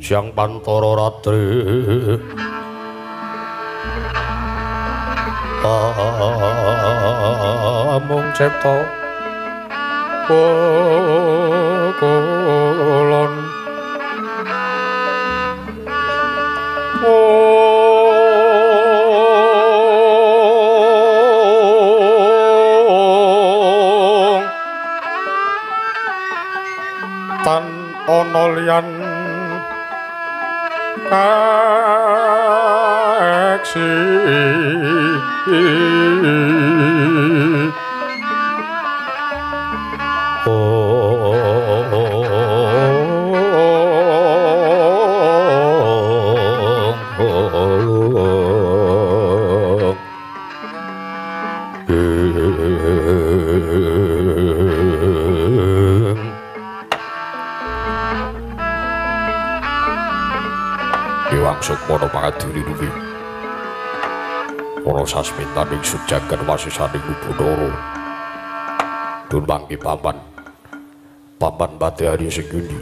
Siang pantara ratri amung cipta kulon tan ana liyan kaeksi Ewang Sukmana pangaduri luwi ana sasmitaning sujagan wasisaning Bathara dun mangke paman paman Patih Arya Sengkuni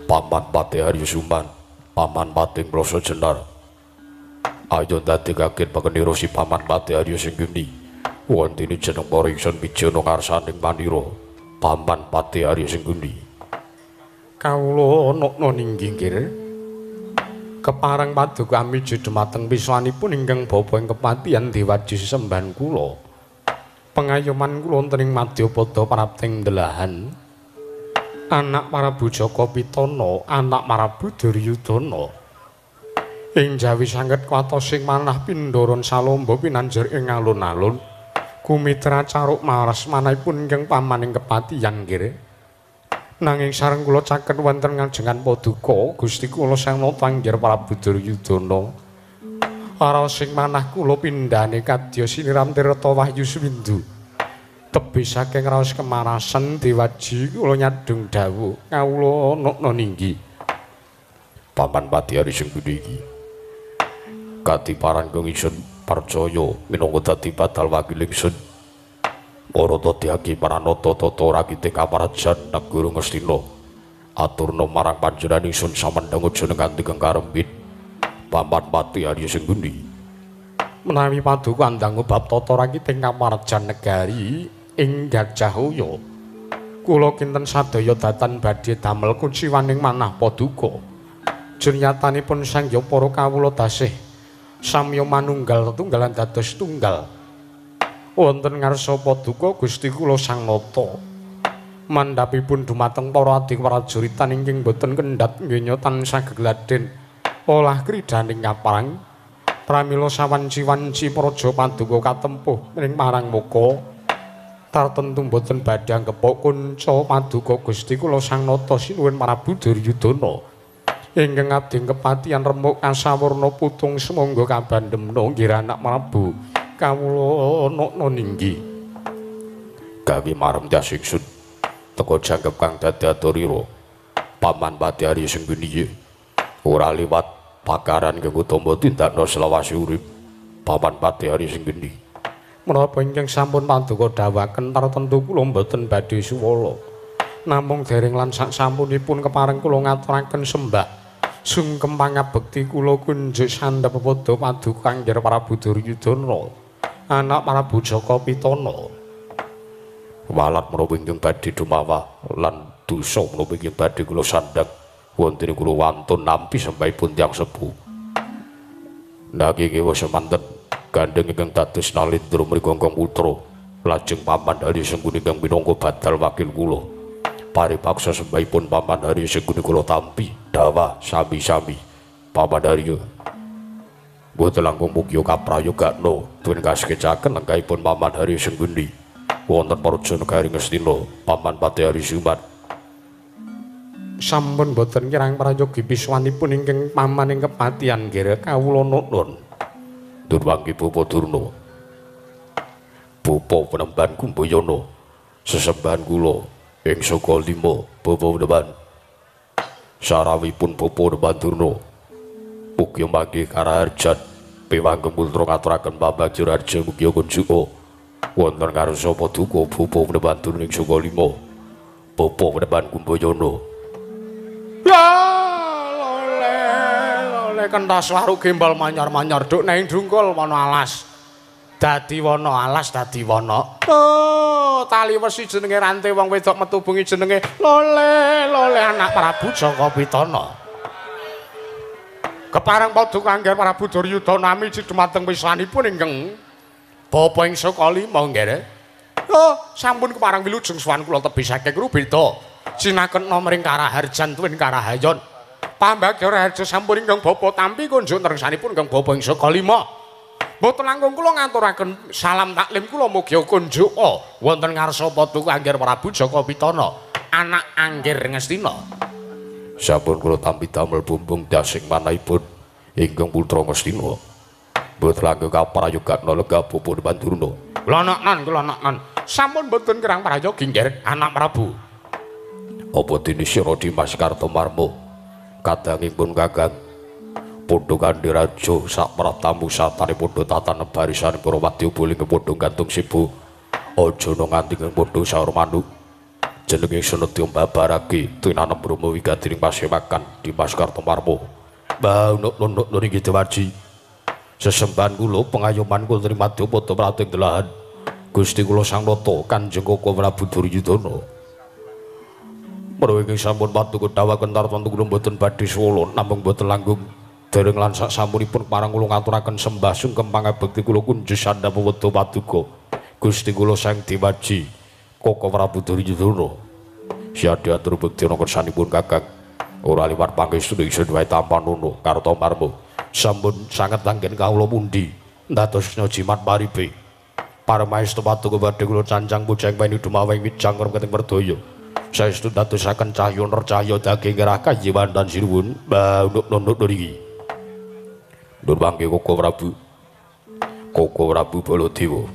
paman Patih Arya Suman paman Patih Mrasa Jenar ayo ndadekake pakenira si paman Patih Arya Sengkuni wontene jeneng para ingsun wijana ngarsaning manira paman Patih Arya Sengkuni. Kawula nokna ninggi nggih kepareng paduka amiji dumateng piswanipun ingkang bapa ing kepatihan dewaji sesembahan kula. Pengayoman kula wonten ing madyapada prapting delahan anak Prabu Jaka Pitana, anak Prabu Duryudana. Ing jawi sanget kuwatos ing manah pindharan salomba pinanjur ing alun-alun kumitra caruk maras manahipun ingkang paman ing kepatihan nggih. Nanging sareng kula caket wonten ngajengan paduka Gusti kula Sang Nata Anggir Prabu Duryudana. Raos ing manah kula pindhane kadya siniram tirta wahyu swindu. Tebih saking raos kemarasan dewaji kula nyadhung dawuh kawula nokna ninggi. Paman Patih Arya Sengkuni iki katiparan kang ingsun percaya minangka dadi badal wakil ingsun. Para dadi paranata tata rakite kaparajan negara Ngastina aturna marang panjenengan ingsun samendhang aja nganti kang karembit paman Patih Arya Sengkuni. Menawi paduka andang bab tata rakite kaparajan negari ing Gajahaya kula kinten sadaya datan badhe damel kuciwaning manah paduka. Jernyatanipun sangya para kawula dasih samya manunggal tetunggalan dados tunggal. Wonten ngarsa paduka Gusti kula Sang Nata mandhapipun dumateng para adik prajuritan ingkang boten kendhat ngenya tansah gegladen olah kridaning kaprang pramila sawanci-wanci praja paduka katempuh ing marang muka tartentu boten badhe anggepok kunca paduka Gusti kula Sang Nata sinuwun Prabu Duryudana ingkang abdi kepatihan remuk kasawurna putung sumangga kabandemna nggih anak Prabu kawula nokna ninggi. Gawe marem tias ingsun teka jangkep kang dadi aturira paman Patih Arya Sengkuni ora liwat pakaran kang utama tindakna selawase urip paman Patih Arya Sengkuni. Menapa ingkang sampun paduka dawuhaken tartentu kula mboten badhe suwala namung dereng lan sak sampunipun kepareng kula ngaturaken sembah sungkem pangabekti kula kunjuk sandhep pepadha paduka Anggir Prabu Duryudana anak Prabu Jaka Pitana. Walat menapa ingkang badhe dumawa lan dosa menapa ingkang badhe kula sandhang wonten kula wantun nampi sembahipun tiyang sepuh. Nanging wis semanten gandeng ingkang dados nalindra mriku ingkang putra lajeng paman Arya Sengkuni ingkang minangka badal wakil kula. Paripaksa sembahipun paman Arya Sengkuni kula tampi dawah sami-sami paman Arya. Mboten langkung mugi kaprayogakna tuwin kaskecaken lenggahipun paman Arya Sengkuni wonten praja negari Ngastina paman Patih Arya Suman. Sampun boten kirang prayogi piswanipun ingkang paman ing kepatihan nggih kawula nuwun. Durwangki Bapa Durna Bapa penemban Kumbayana sesembahan kula ing saka lima bapa penemban sarawipun Bapa Penemban Durna mugi mangke karaharjan piwanggeng putra ngaturaken pambajur harja mugi kunjuka wonten ngarsa paduka Bapa Penemban Durna ing saka lima Bapa Penemban Kumbayana. Ya. Le kentas waruk gembal manyar-manyar duk neng dungkul wana alas. Dadi wana alas dadi wana. Oh, tali wesi jenenge rante wong wedok metu bengi jenenge lole lole anak Prabu Jaka Pitana. Kepareng paduka Angger Prabu Duryudana miji dumateng wisanipun ingkang Bapa ing Saka Lima nggih. Oh, sampun kepareng wilujeng sowan kula tebih saking Rubeda. Sinakena mring Karaharjan tuwin Karahayon. Pambagya Raharja sampun ingkang bapa tampi kunjuk nersanipun ingkang bapa ing Saka Lima. Mboten langkung kula ngaturaken salam taklim kula mugi kunjuk wonten ngarsa paduka Angger Prabu Jaka Pitana, anak Angger Ngastina. Sampun kula tampi damel bumbung dasing manahipun ingkang putra Ngastina. Mboten langkung kaprayogana lega pupun Pandurna. Kula naknan, kula naknan. Sampun mboten kirang prayogi nggih anak Prabu. Apa dene sira Dimas Kartomarma? Kadangipun Kakang padha kandhi raja sak pratamu satane padha tatanen barisan para wadya boling padha gantung sibu aja nganti padha saur manuk jenenge Senedya mbabarake tinanem brahma wigati ing pasewakan Dimas Kartomarma. Mbah nuk-nuk niki Dewaji sesembahan kula pengayoman kula trima padha prating delahan Gusti kula Sang Nata Kanjeng Koko Prabu Duryudana. Menawi ingkang sampun paduka dawuhaken tartantu kula mboten badhe swala namung mboten langkung dereng lan sak sampunipun parang kula ngaturaken sembah sungkem pangabekti kula kunjus sandhap wedha paduka Gusti kula Sang Dewaji Koko Prabu Duryudana. Siadya atur bekti ana kersanipun Kakang ora liwat pangestu ingsun wae tampanono Kartomarma sampun sanget anggen kawula pundi ndadosna jimat paripe paramaestu paduka badhe kula cancang pujang weni dumaweng wijang keting werdaya. Saestu dadosaken cahya nercahya daging rakayiwan lan sinuwun mbah nuk-nuk niki. Nur mangke Koko Prabu. Koko Prabu Baladewa.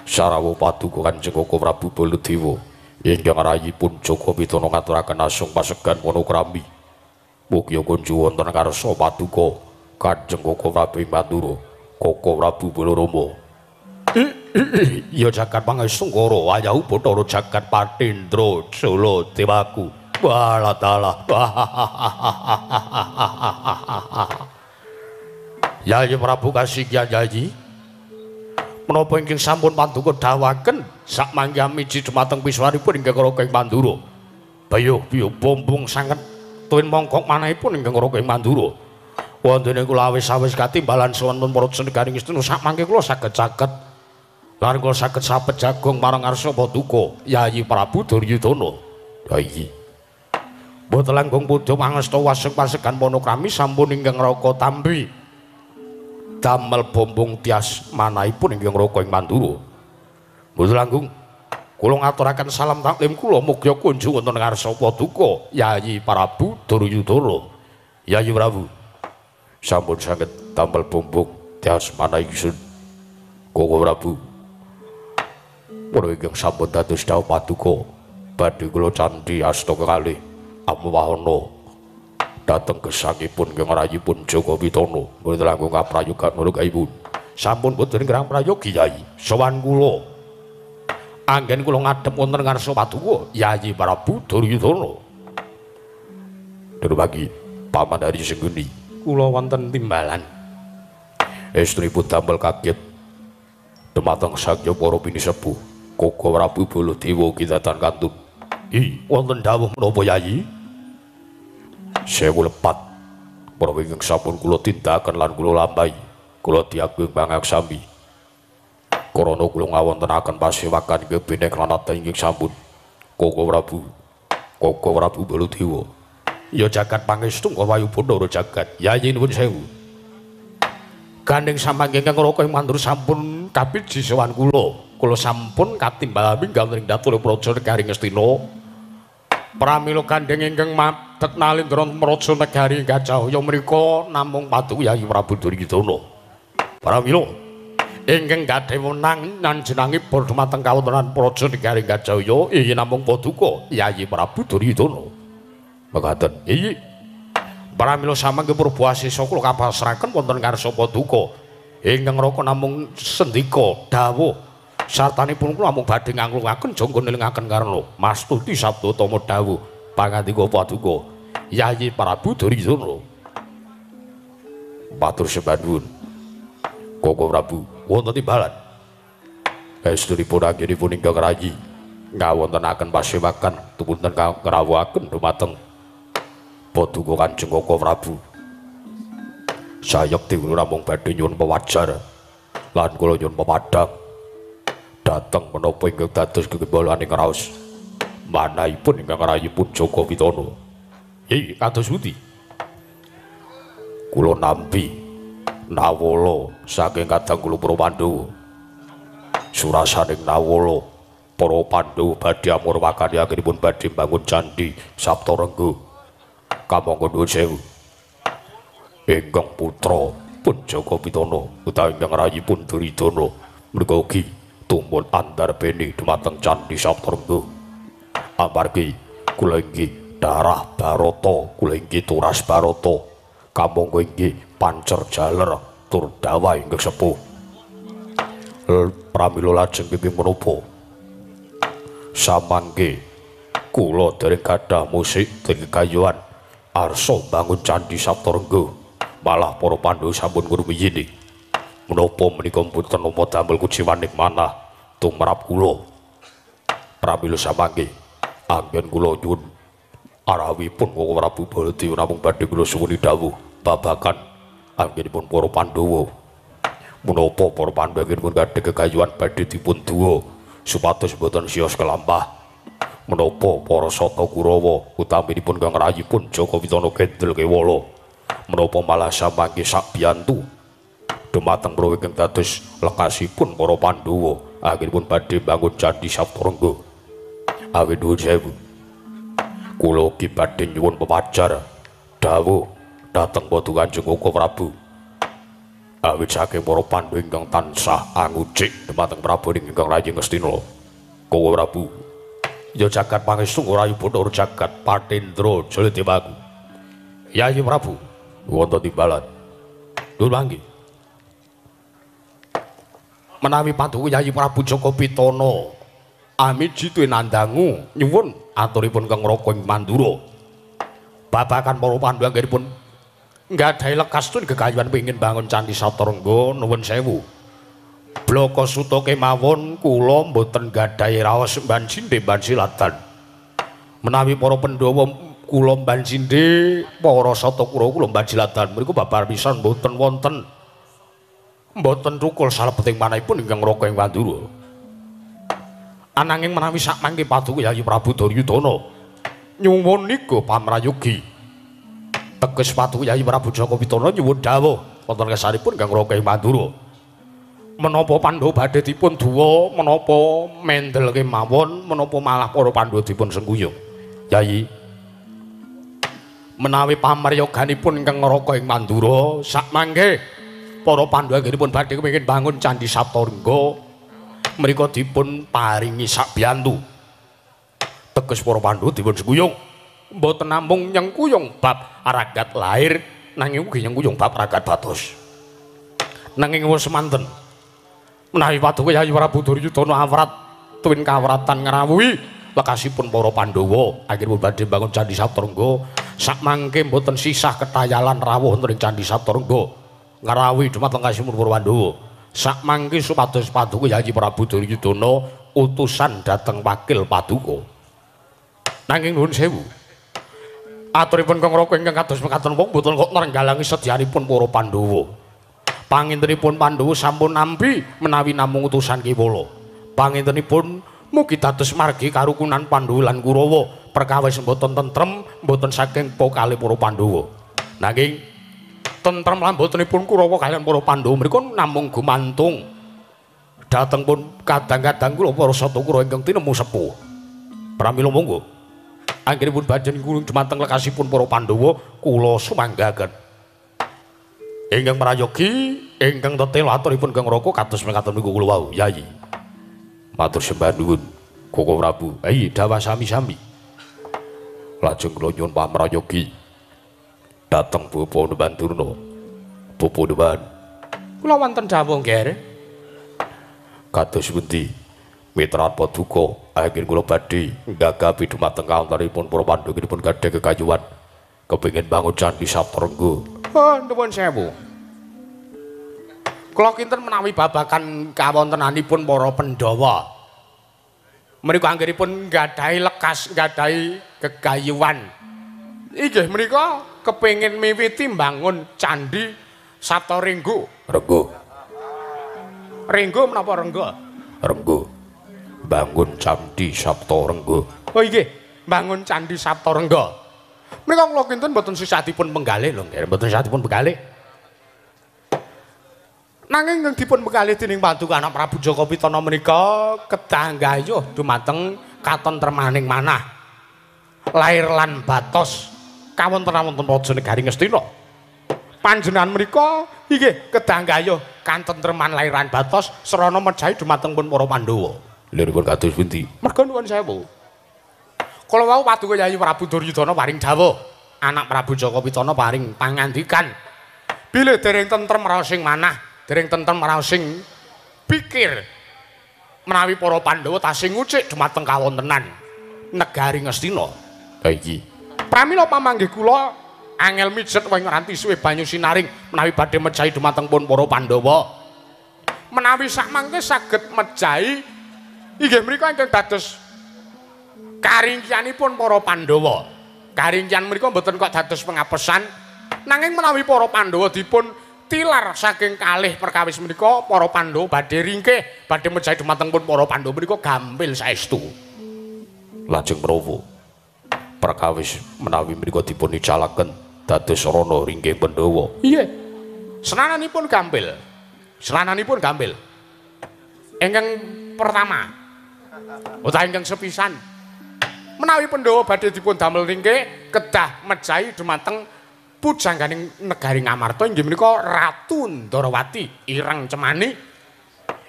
Sarawa paduka Kanjeng Koko Prabu Baladewa ingkang rayipun Jaka Pitana ngaturaken asung pasegan wanokrami. Mugi kunju wonten ngarsa paduka Kanjeng Koko Prabu ing Mandura, Koko Prabu Balarama. Ya jagat pangestungkara wayahu Bathara jagat Patendra Jala Dewaku. Walah dalah. Yayi Prabu kasigyan Yayi. Menapa ingkang sampun paduka dawuhaken sak mangke miji dumateng piswaripun ingkang Raka ing Mandura. Bayuh biyuh bombong sanget tuwin mongkok manahipun ingkang Raka ing Mandura. Wontene kula awis-awis katimbalan sowan para negaring Ngastina sak mangke kula saged caket. Lan kula saged sapet jagung marang ngarsa paduka Yayi Prabu Duryudana. Yayi. Mboten langkung pudha pangesta waseng pasegan panakrami sampun ingkang Raka tampi. Damel bombong tias manahipun ingkang Raka ing Mandura. Mboten langkung kula ngaturaken salam taklim kula mugi kunjung wonten ngarsa paduka Yayi Prabu Duryudana. Yayi Prabu sampun saged damel bombong tias manah ingsun Koko Prabu. Menawi ingkang sampun dados dawuh paduka badhe kula candhi asta kekalih amwahana dhateng gesangipun ingkang rayipun Jaka Pitana. Mboten langkung kaprayogan nurungipun. Sampun boten kirang prayogi Yayi. Sowan kula. Anggen kula ngadhep wonten ngarsa paduka Yayi Prabu Duryudana. Durmagi Paman Hari Sengguni kula wonten timbalan. Estripun damel kaget dumateng sakya para pinisepuh Koko Prabu Baladewa kidatan kantun. I wonten dawuh menapa Yayi? Sewu lepat menawi ingkang sampun kula tindakaken lan kula lampahi kula diagung pangaksami. Karana kula ngawontenaken pasewakan inggih binek lan ingkang sampun Koko Prabu Koko Prabu Baladewa. Ya jagat pangestu wayu Bathara jagat. Yayi nuwun sewu. Gandeng samangke ingkang Raka ing Mandura sampun kapiji sowan kula. Kula sampun katimbal minggal ing datul praja negari Ngastina. Pramila gandeng ingkang madeg nalindra praja negari Gajah mriku namung paduka Yayi Prabu Duryudana. Pramila ingkang gadhe wenang nyanjenangi dumateng kawontenan praja negari Gajah inggih namung paduka Yayi Prabu Duryudana. Mekaten. Iyi. Pramila samangke purba asesa kula kapasraken wonten ngarsa paduka ingkang Raka namung sendika dawuh sartanipun kula namung badhe nganglungaken jangga nelingaken karna mastuti sabda tama dawuh pangandika paduka Yayi Prabu Duryudana. Matur sembah nuwun. Koko Prabu wonten timbalan. Estunipun anggenipun ingkang rayi ngawontenaken pasewakan tupunten ngrawuhaken dumateng Paduka Kanjeng Koko Prabu. Sayekti kula namung badhe nyuwun pewajar lan kula nyuwun pepadhang dhateng menapa ingkang dados gegembolaning raos manahipun ingkang rayipun Jaka Pitana. Nggih, kados pundi? Kula nampi nawala saking kadang kula para Pandhawa. Surasaning nawala para Pandhawa badhe amurwakani anggenipun badhe mbangun candhi Saptarengga. Kamangka nuwun sewu. Ingkang putra pun Jaka Pitana utawi ingkang rayipun Duryudana menika ugi tumun andarbeni dumateng candhi Saptarengga. Amargi kula inggih darah Barata, kula inggih turas Barata, kamangka inggih pancer jaler tur dawa ingkang sepuh. Pramila lajeng kenging menapa samangke kula dereng gadah musik dereng kayuan arsa mbangun candhi Saptarengga, malah para Pandhawa sampun ngrumiyini. Menapa menika mboten nampa damel kuciwaning manah tumrap kula. Pramila samangke anggen kula nyuwun arawipun Koko Prabu Baladewa namung badhe kula suwuni dawuh babagan anggenipun para Pandhawa. Menapa para Pandhawa anggenipun gadhah kekayuan badhe dipun duwa supados mboten sios kelampah. Menapa para Sata Kurawa utaminipun kang rayipun Jaka Pitana kendel kewala menapa malah samangke sakbiyantu dumateng prawa ingkang dados lekasipun para Pandhawa anggenipun badhe mbangun candhi Saptarengga. Awit nuwun sewu, kula ugi badhe nyuwun pepajar dawuh dhateng Paduka Kanjeng Koko Prabu. Awit saking para Pandhawa ingkang tansah angucik dumateng Prabu ingkang rayi Ngastina. Koko Prabu, ya jagat pangestu rayi Bathara jagat Patendra Jaladewaku. Yayi Prabu wonten timbalan. Nuwun mangke. Menawi Paduka Yayi Prabu Jaka Pitana amiji tinandangu nyuwun aturipun Kang Raka ing Mandura babagan para Pandhawa anggenipun nggadahi lekas tun gegayuhan pengin bangun candhi Saptarengga. Nuwun sewu, blaka suta kemawon kula mboten nggadahi raos mbansinde mbansilatan. Menawi para Pandhawa kula mbansinde, para Sata Kurawa kula mbansilatan mriku babar pisan mboten wonten mboten thukul salebeting manahipun ingkang Raka ing Mandura. Ananging menawi sakmangke Paduka Yayi Prabu Duryudana nyuwun niku pamrayogi teges Paduka Yayi Prabu Jaka Pitana nyuwun dawuh wonten kesanipun Kang Raka ing Mandura. Menapa Pandhawa badhe dipun duwa, menapa mendel kemawon, menapa malah para Pandhawa dipun sengkuyung. Yayi, menawi pamrayoganipun Kang Raka ing Mandura sakmangke para Pandhawa anggenipun badhe kepengin bangun candhi Saptarengga mriku dipun paringi sakbiyantu. Teges para Pandhawa dipun sengkuyung mboten namung nyengkuyung bab ragat lahir nanging ugi nyengkuyung bab ragat batos. Nanging wis semanten menawi Paduka Yayi Prabu Duryudana awrat tuwin kawratan ngrawuhi lekasipun para Pandhawa anggenipun badhe bangun candhi Saptarengga sakmangke mboten sisah ketayalan rawuh wonten ing candhi Saptarengga ngrawuhi dumateng kasipun para Pandhawa. Sakmangke supados Paduka Yayi Prabu Duryudana utusan dhateng wakil Paduka. Nanging nuwun sewu, aturipun Kang Raka ingkang kados mekaten wong mboten kok nrenggalangi sedyanipun para Pandhawa. Pangintenipun Pandhawa sampun nampi menawi namung utusan kewala. Pangintenipun mugi dados margi karukunan Pandhawa lan Kurawa perkawis mboten tentrem mboten saking pokale para Pandhawa. Nanging tentrem lan botenipun Kurawa kaliyan para Pandhawa mriku namung gumantung dhateng pun kadang-kadang kula para Sata Kurawa ingkang tinemu sepuh. Pramila monggo anggenipun badhe nyuwun dumateng lekasipun para Pandhawa kula sumanggaken. Ingkang prayogi ingkang tetel aturipun Kang Raka kados mekaten niku kula wau. Yayi, matur sembah nuwun Koko Prabu. Ayi dawah sami-sami. Lajeng kula nyuwun pamrayogi dhateng Bapak Bandurna. Bapak Dewan, kula wonten dawuh nggih. Kados pundi mitran paduka anggen kula badhe nggagapi dumateng kawantenipun para Pandhawa pun gadhah kekayuan kepengin bangun candhi Saptarengga. Oh, nuwun sewu. Kula kinten menawi babagan kawontenanipun para Pandhawa. Menika anggenipun nggadahi lekas, nggadahi gegayuhan. Inggih menika kepengin miwiti mbangun candhi Saptarenggo. Renggo. Renggo menapa Renggo? Renggo. Bangun candhi Saptarenggo. Oh inggih, bangun candhi Saptarenggo. Menika kula kinten mboten sisah dipun penggalih lho, nggih, mboten sisah dipun penggalih. Nanging ingkang dipun penggalih dening Paduka Anak Prabu Jaka Pitana menika kedah nggayuh dumateng katentremaning manah. Lair lan batos kawontenan wonten Praja Negari Ngastina. Panjenengan menika inggih kedah nggayuh katentreman lair lan batos srana mejahi dumateng pun para Pandhawa. Liripun kados pundi? Merga nuwun sewu. Kala wau Paduka Yayi Prabu Duryudana paring dawuh, Anak Prabu Jaka Pitana paring pangandikan bilih dereng tentrem raosing manah, dereng tentrem raosing pikir menawi para Pandhawa tasih ngucik dumateng kawontenan negari Ngastina. Ha iki. Pramila pamanggih kula angel mijet wing ranti suwe banyu sinaring menawi badhe mejahi dumateng pun para Pandhawa. Menawi sakmangke saged mejahi inggih menika ingkang dados karingkianipun para Pandhawa. Karingkian menika mboten kok dados pengapesan, nanging menawi para Pandhawa dipun tilar saking kalih perkawis menika para Pandhawa badhe ringkih, badhe mejahi dumateng pun para Pandhawa menika gampil saestu. Lajeng menapa perkawis menawi menika dipun icalaken dados sarana ringkih Pandhawa? Iya. Senananipun gampil. Senananipun gampil. Ingkang pertama utawi ingkang sepisan, menawi Pandhawa badhe dipun damel ringkih kedah mejahi dumateng pujangganing negari Ngamarta inggih menika Ratu Ndarawati Ireng Cemani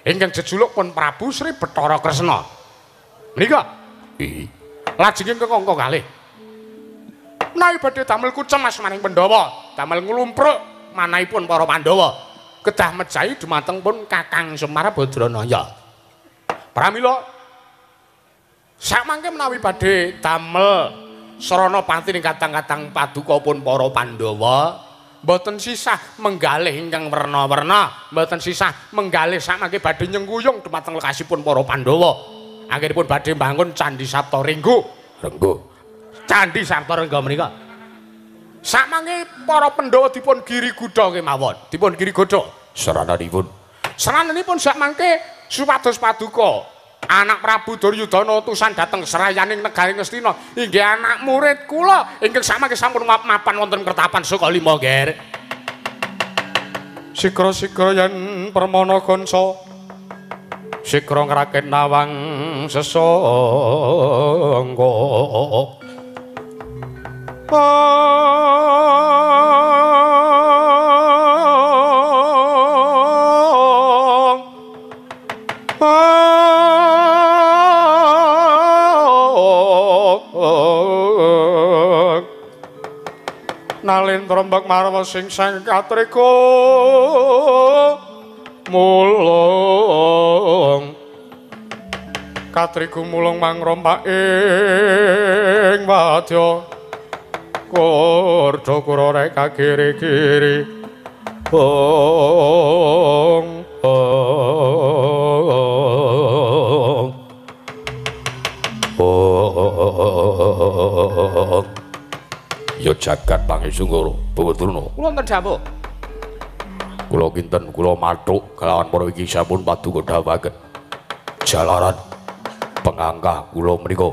ingkang jejuluk pun Prabu Sri Bathara Kresna. Menika lajeng ingkang angka kalih, menawi badhe damel kucemas maring Pandhawa, damel nglumpruk manahipun para Pandhawa, kedah mejahi dumateng pun Kakang Semar Badranaya. Pramila sakmangke menawi badhe damel sarana pati ing katang-katang paduka pun para Pandhawa, mboten sisah menggalih ingkang werna-werna, mboten sisah menggalih sakmangke badhe nyengkuyung dumateng lekasipun para Pandhawa. Anggenipun badhe mbangun Candhi Saptarenggo. Renggo. Candhi Saptarenggo menika. Sakmangke para Pandhawa dipun giri gudha kemawon, dipun giri godha. Sarananipun. Sarananipun sakmangke supados paduka Anak Prabu Duryudana utusan dhateng serayaning negari Ngastina inggih anak murid kula ingkang samangke sampun mapan wonten Kertapan Sukalima, Ger. Sikra-sikra yen permana kanca sikra ngraket nawang sesangga. Nalendra mbek marwa sing sang katriku mulung, katriku mulung mangrompak ing wadya kurda kura rek kiri-kiri ong ong ong. Ya jagat pangesungara Bawa Durna. Kula wonten dawuh. Kula kinten kula mathuk kelawan para iki sampun paduka dawuhaken. Jalaran pengangkah kula menika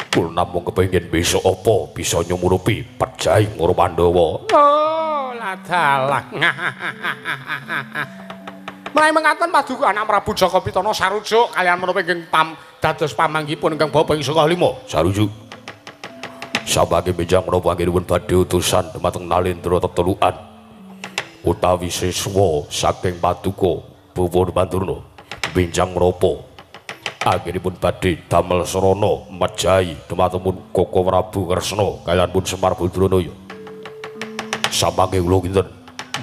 kula namung kepengin besok apa bisa nyumurupi pejahing para Pandhawa. Oh, ladalah. Menawi mekaten paduka Anak Prabu Jaka Pitana sarujuk kaliyan menapa ingkang dados pamanggihipun ingkang bapa ing saka lima. Sarujuk. Sabake benjang menapa anggenipun badhe utusan dumateng Nalendra tetelukan utawi siswa saking paduka Bawa Pandurna benjang menapa anggenipun badhe damel sarana mejahi dumateng Koko Prabu Kresna kaliyan pun Semar Badranaya. Samangke kula kinten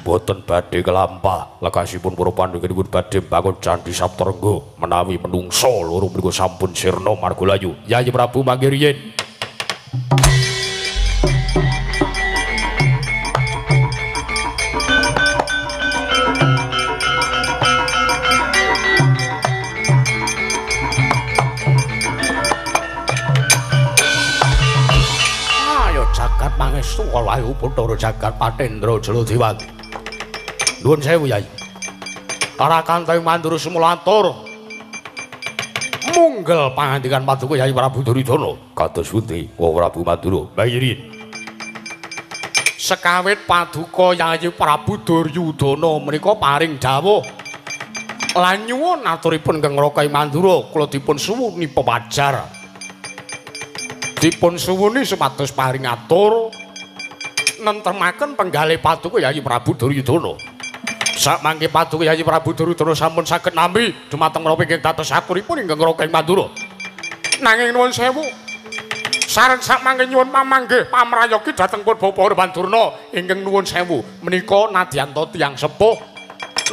mboten badhe kelampah lekasipun para pandhawa badhe mbangun Candhi Saptarenggo menawi menungsa loro mriku sampun sirna marga layu. Yayi Prabu mangke riyin. Pangestu wahyu Bathara Jagat Patendra Jaladewa. Nuwun sewu Yai. Rakantang Mandura sumula atur. Munggel pangandikan paduka Yai Prabu Duryudana. Kados pundi Wa Prabu Mandura? Bayirin. Sekawit paduka Yayi Prabu Duryudana menika paring dawuh lan nyuwun aturipun Kang Raka Mandura kula dipun suwuni pepajar. Dipun suwuni supados paring atur nentremaken penggalih paduka Yayi Prabu Duryudana. Sakmangke paduka Yayi Prabu Duryudana sampun saged nampi dumateng menapa ingkang dados aturipun ingkang Raka Mandura. Nanging nuwun sewu, sareng sakmangke nyuwun pamanggih pamrayogi dhateng pun Bapak Pandurna ingkang nuwun sewu menika nadyanta tiyang sepuh,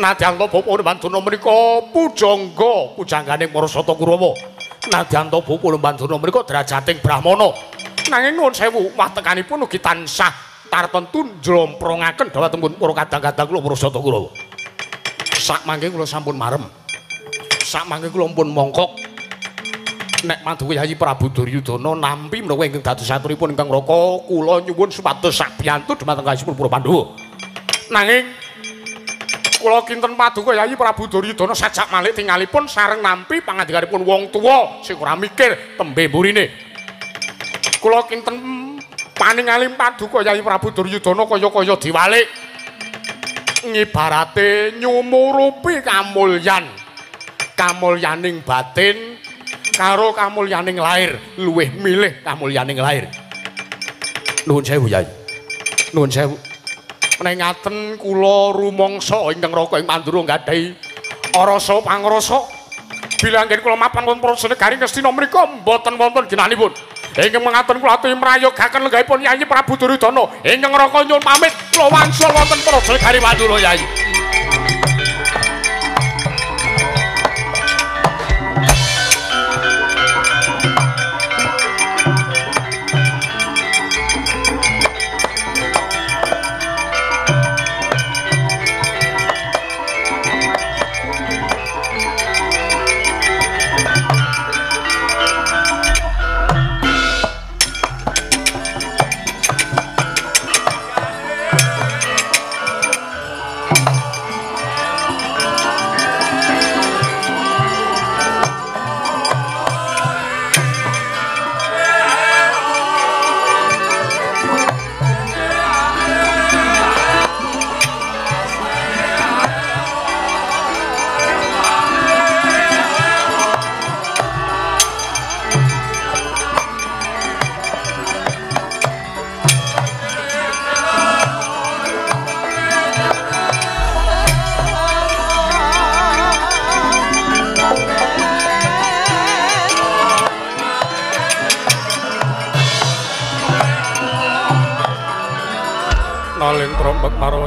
nadyanta Bapak Pandurna menika pujangga pujangganing para Sata Kurawa, nadyanta Bapak Pandurna menika derajating Brahmana. Nanging nuwun sewu watekanipun ugi tansah tartentu njlomprongaken dhateng pun para kadang-kadang kula para Sata Kurawa. Sakmangke kula sampun marem, sakmangke kula pun mongkok. Nek paduka Yayi Prabu Duryudana nampi menapa ingkang dados aturipun ingkang Raka kula nyuwun supados sabiyantu dumateng kasipun para Pandhawa. Nanging kula kinten paduka Yayi Prabu Duryudana sajak malik tingalipun sareng nampi pangandikanipun wong tuwa sing ora mikir tembe mburine. Kula kinten paningali paduka Yayi Prabu Duryudana kaya-kaya diwalik ngibarate nyumurupi kamulyan, kamulyaning batin karo kamulyaning lair, luwih milih kamulyaning lair. Nuwun sewu Yai. Nuwun sewu. Menengaten kula rumangsa ingkang Raka ing Mandura nggadahi rasa pangrasa bilih anggen kula mapan wonten Praja Negari Ngastina menika mboten wonten ginanipun. Ingkang mengaten kula aturi mrayogaken lenggahipun Yayi Prabu Duryudana. Ingkang Raka nyuwun pamit kula wangsul wonten Praja Negari Mandura Yai.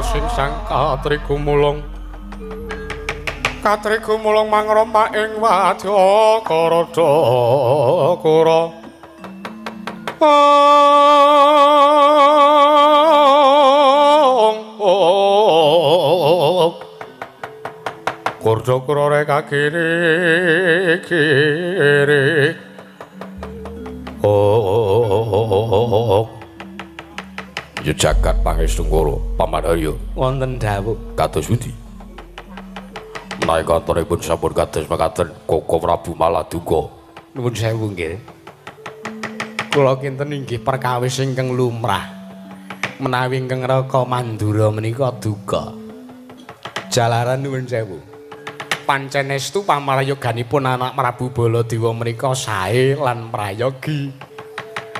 Sing sang katrigumulung katrigumulung mangrompak ing wadya karadha kura kurda kura reka kiri kiri. Ya jagat pangestungkara Paman Harya wonten dawuh kados pundi? Menawi kantoripun sampun kados mekaten Koko Prabu Maladuga. Nuwun sewu nggih. Kula kinten inggih perkawis ingkang lumrah. Menawi ingkang Raka Mandura menika duka. Jalaran nuwun sewu. Pancen estu pamrayoganipun anak Prabu Baladewa menika sae lan prayogi.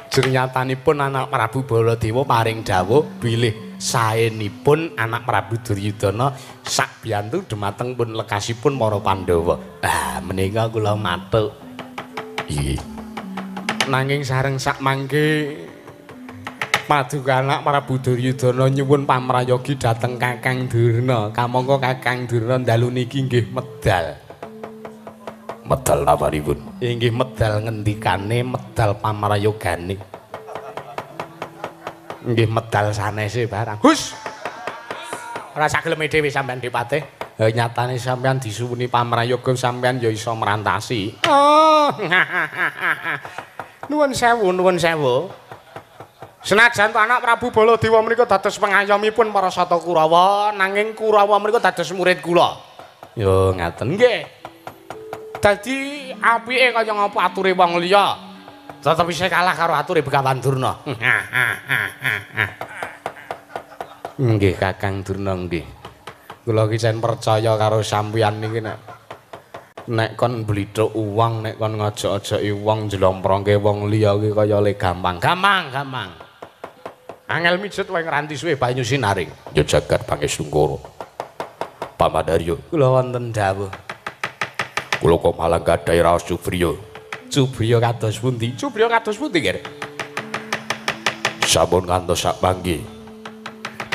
Jernyatanipun anak Prabu Baladewa paring dawuh bilih saenipun anak Prabu Duryudana sakbiyantu dumateng pun lekasipun para Pandhawa. Ah, menika kula matuk. Inggih. Nanging sareng sakmangke paduka anak Prabu Duryudana nyuwun pamrayogi dhateng Kakang Durna. Kamangka Kakang Durna dalu niki nggih medal. Medal napanipun? Inggih medal ngendikane, medal pamrayogane. Nggih medal sanese barang. Hus. Ora sageleme dhewe sampean Dipate. Nyatane sampean disuwuni pamrayoga sampean ya iso merantasi. Oh. Nuwun sewu, nuwun sewu. Senajan to anak Prabu Baladewa menika dados pengayomipun para Sata Kurawa, nanging Kurawa menika dados murid kula. Yo ngaten nggih. Dadi apike kaya ngapa ature wong liya, tetep isih kalah karo ature Begawan Durna. Nggih Kakang Durna nggih. Kula iki jan percaya karo sampeyan niki nek kon blithuk wong, nek kon ngojok-ojoki wong njlomprongke wong liya iki kaya le gampang. Gampang, gampang. Angel mijet wae ngranti suwe banyu sinaring. Ya jagat pangestungkara. Paman Haryo, kula wonten dawuh. Kula kok malah gadhahi raos cubriya. Cubriya kados pundi? Cubriya kados pundi, Ger? Sampun ngantos sak mangke.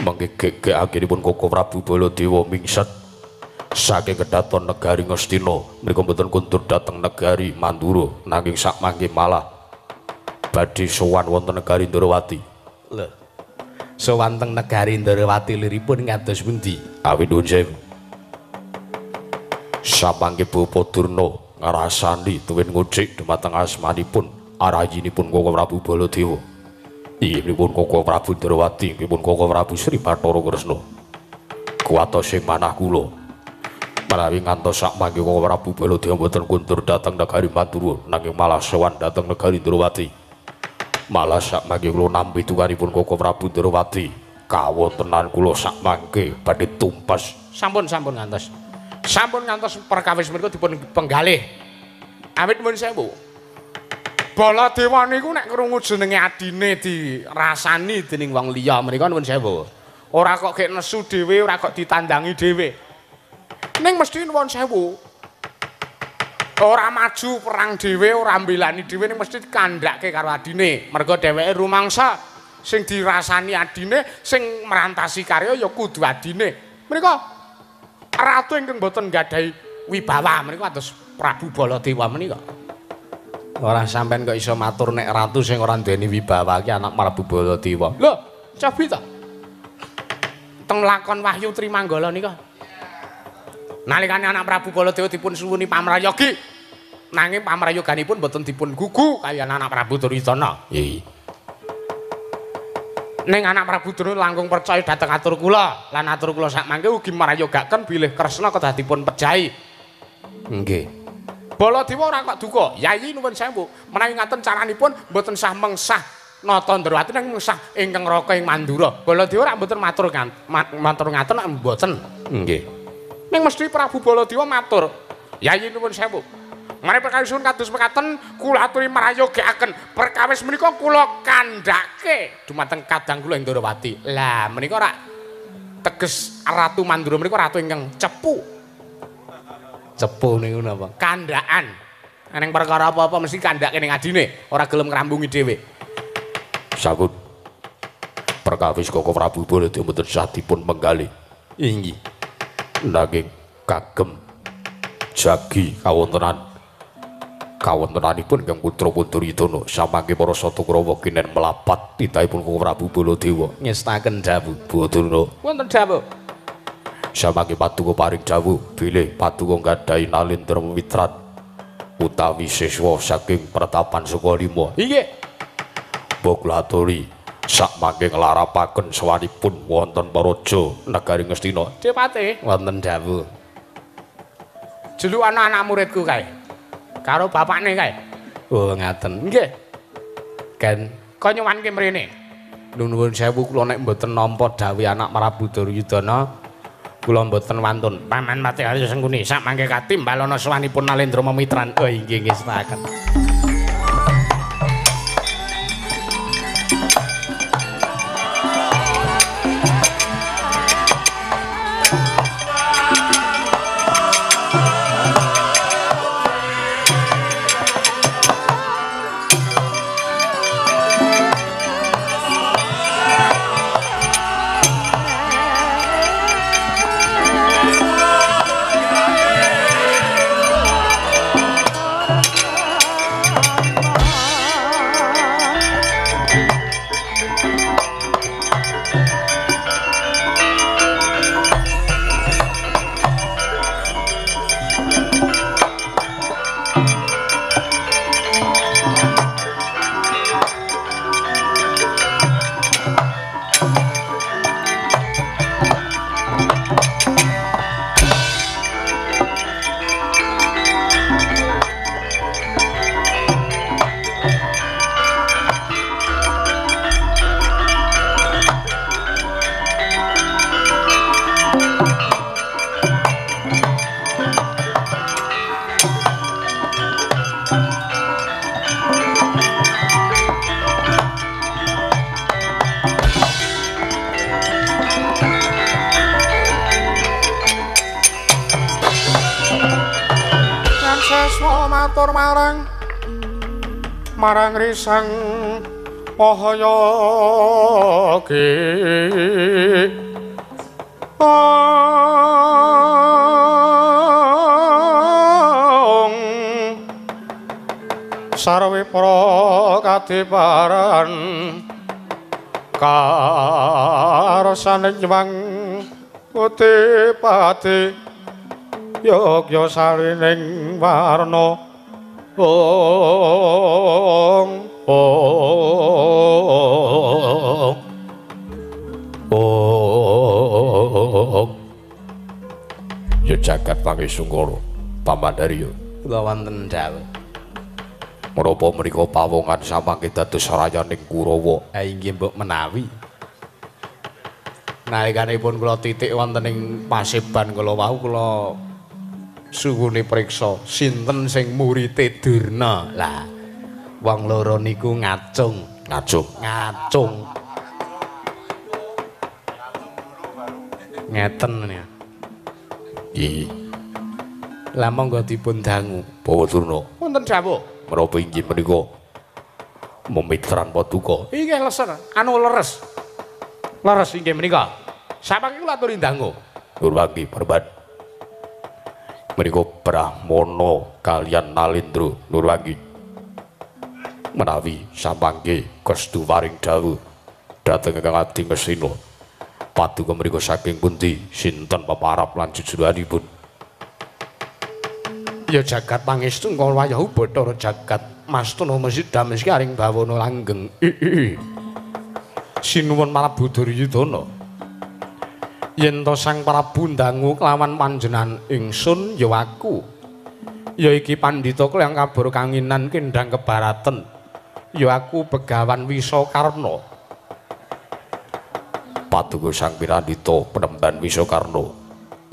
Mangke gegek anggenipun Koko Prabu Baladewa mingset saking kedaton negari Ngastina. Mriku mboten kundur dhateng negari Mandura, nanging sak mangke malah badhe sowan wonten negari Ndrawati. Lho. Sowan teng negari Ndrawati liripun kados pundi? Awit nuwun sewu. Samangke Bapa Durna ngrasani tuwin ngucik dumateng asmanipun arayinipun Koko Prabu Baladewa. Inggihipun Koko Prabu Ndrawati, inggihipun Koko Prabu Sri Bathara Kresna. Kuwatose manah kula menawi ngantos sak mangke Koko Prabu Baladewa mboten kundur dhateng negari Mandura, nanging malah sowan dhateng negari Ndrawati. Malah sak mangke kula nampi tukanipun Koko Prabu Ndrawati, kawontenan kula sak mangke badhe tumpas. Sampun sampun ngantos. Sampun ngantos perkawis menika dipun penggalih. Awit nuwun sewu. Baladewa niku nek krungu jenenge adine dirasani dening wong liya menika nuwun sewu. Ora kok gek nesu dhewe, ora kok ditandangi dhewe. Ning mesti nuwun sewu. Ora maju perang dhewe, ora mbelani dhewe, ning mesti dikandhake karo adine. Merga dheweke rumangsa sing dirasani adine, sing merantasi karya ya kudu adine. Menika ratu ingkang boten nggadahi wibawa menika kados Prabu Baladewa menika. Ora sampean kok iso matur nek ratu sing ora duweni wibawa iki anak Prabu Baladewa. Lho, cobi ta. Teng lakon Wahyu Trimanggala nika. Nalikane anak Prabu Baladewa dipun suwuni pamrayogi, nanging pamrayoganipun boten dipun gugu kaliyan anak Prabu Duryudana. Nggih. Ning anak Prabu Durna langkung percaya dhateng atur kula, lan atur kula sak mangke ugi mrayogaken bilih Kresna kedah dipun pejahi. Nggih. Baladewa ora kok duka. Yayi nuwun sewu, menawi ngaten caranipun mboten sah mengsah Nata Ndrawati nanging mengsah ingkang Raka ing Mandura. Baladewa ora mboten matur matur ngaten mboten. Nggih. Ning mesti Prabu Baladewa matur, Yayi nuwun sewu. Mari perkawis kados mekaten kula aturi mrayogakaken perkawis menika kula kandhake dumateng kadang kula ing Ndrawati. Lah menika ora teges Ratu Mandura menika ratu ingkang cepu. Cepu niku napa? Kandhakan. Ning perkara apa-apa mesti kandhake ning adine, ora gelem ngrambungi dhewe. Sampun. Perkawis Koko Prabu Baladewa mboten sah dipun menggalih. Inggih. Nanging kagem jagi kawontenan kawontenanipun ingkang putra Duryudana samangke para Sata Kurawa kinen melapat titahipun Koko Prabu Baladewa ngestaken dawuh. Durna wonten dawuh. Samangke paduka paring dawuh bilih paduka nggadahi Nalendra Mitran utawi siswa saking Pertapan Sukalima. Inggih. Mbok kula aturi sak mangke nglarapaken sowanipun wonten paraja negari Ngastina. Depate wonten dawuh. Jelu ana anak muridku kae. Karo bapakne kae. Oh ngaten. Nggih. Ken kok nyuwanke mrene. Nuwun sewu kula nek mboten nampa dawuh anak Prabu Duryudana kula mboten wantun. Paman Patih Arya Sengkuni sak mangke katimbalana sowanipun Nalendra Memitran. Oh inggih nggih setaken. matur marang marang risang Mahayogi. Sarwe para kadiparan karsane nyewang putih pati yogya salining warna ong ong ong. Ya jagat pangesungkara Pamandarya kula wonten dawuh. Menapa mriku pawongan samangke dados rayaning Kurawa? Ha inggih mbok menawi. Nalikanipun kula titik wonten ing paseban kula wau kula suwune priksa sinten sing murite Durna. Lah wong loro niku ngacung. Ngacung. Ngacung. Ngeten ya. Nggih. Lah monggo dipun dangu. Bawa Durna. Wonten dawuh. Menapa inggih menika memitran paduka? Inggih leser, anu leres. Leres inggih menika. Samangke kula aturi dangu. Nurwangi perban. Menika Brahmana kaliyan Nalendra Nurwangi. Menawi samangke kestu paring dawuh dhateng ingkang adi Ngastina. Paduka mriku saking pundi sinten peparap lan jujuranipun? Ya jagat pangestu wayahu Bathara jagat mastana mesida meski aring bawana langgeng. Sinuwun Prabu Duryudana. Yen to Sang Prabu ndangu kelawan panjenengan ingsun ya aku. Ya iki pandhita kang kabur kanginan kendhang kebaraten. Ya aku Begawan Wisakarna. Paduka Sang Pirandita penemban Wisakarna.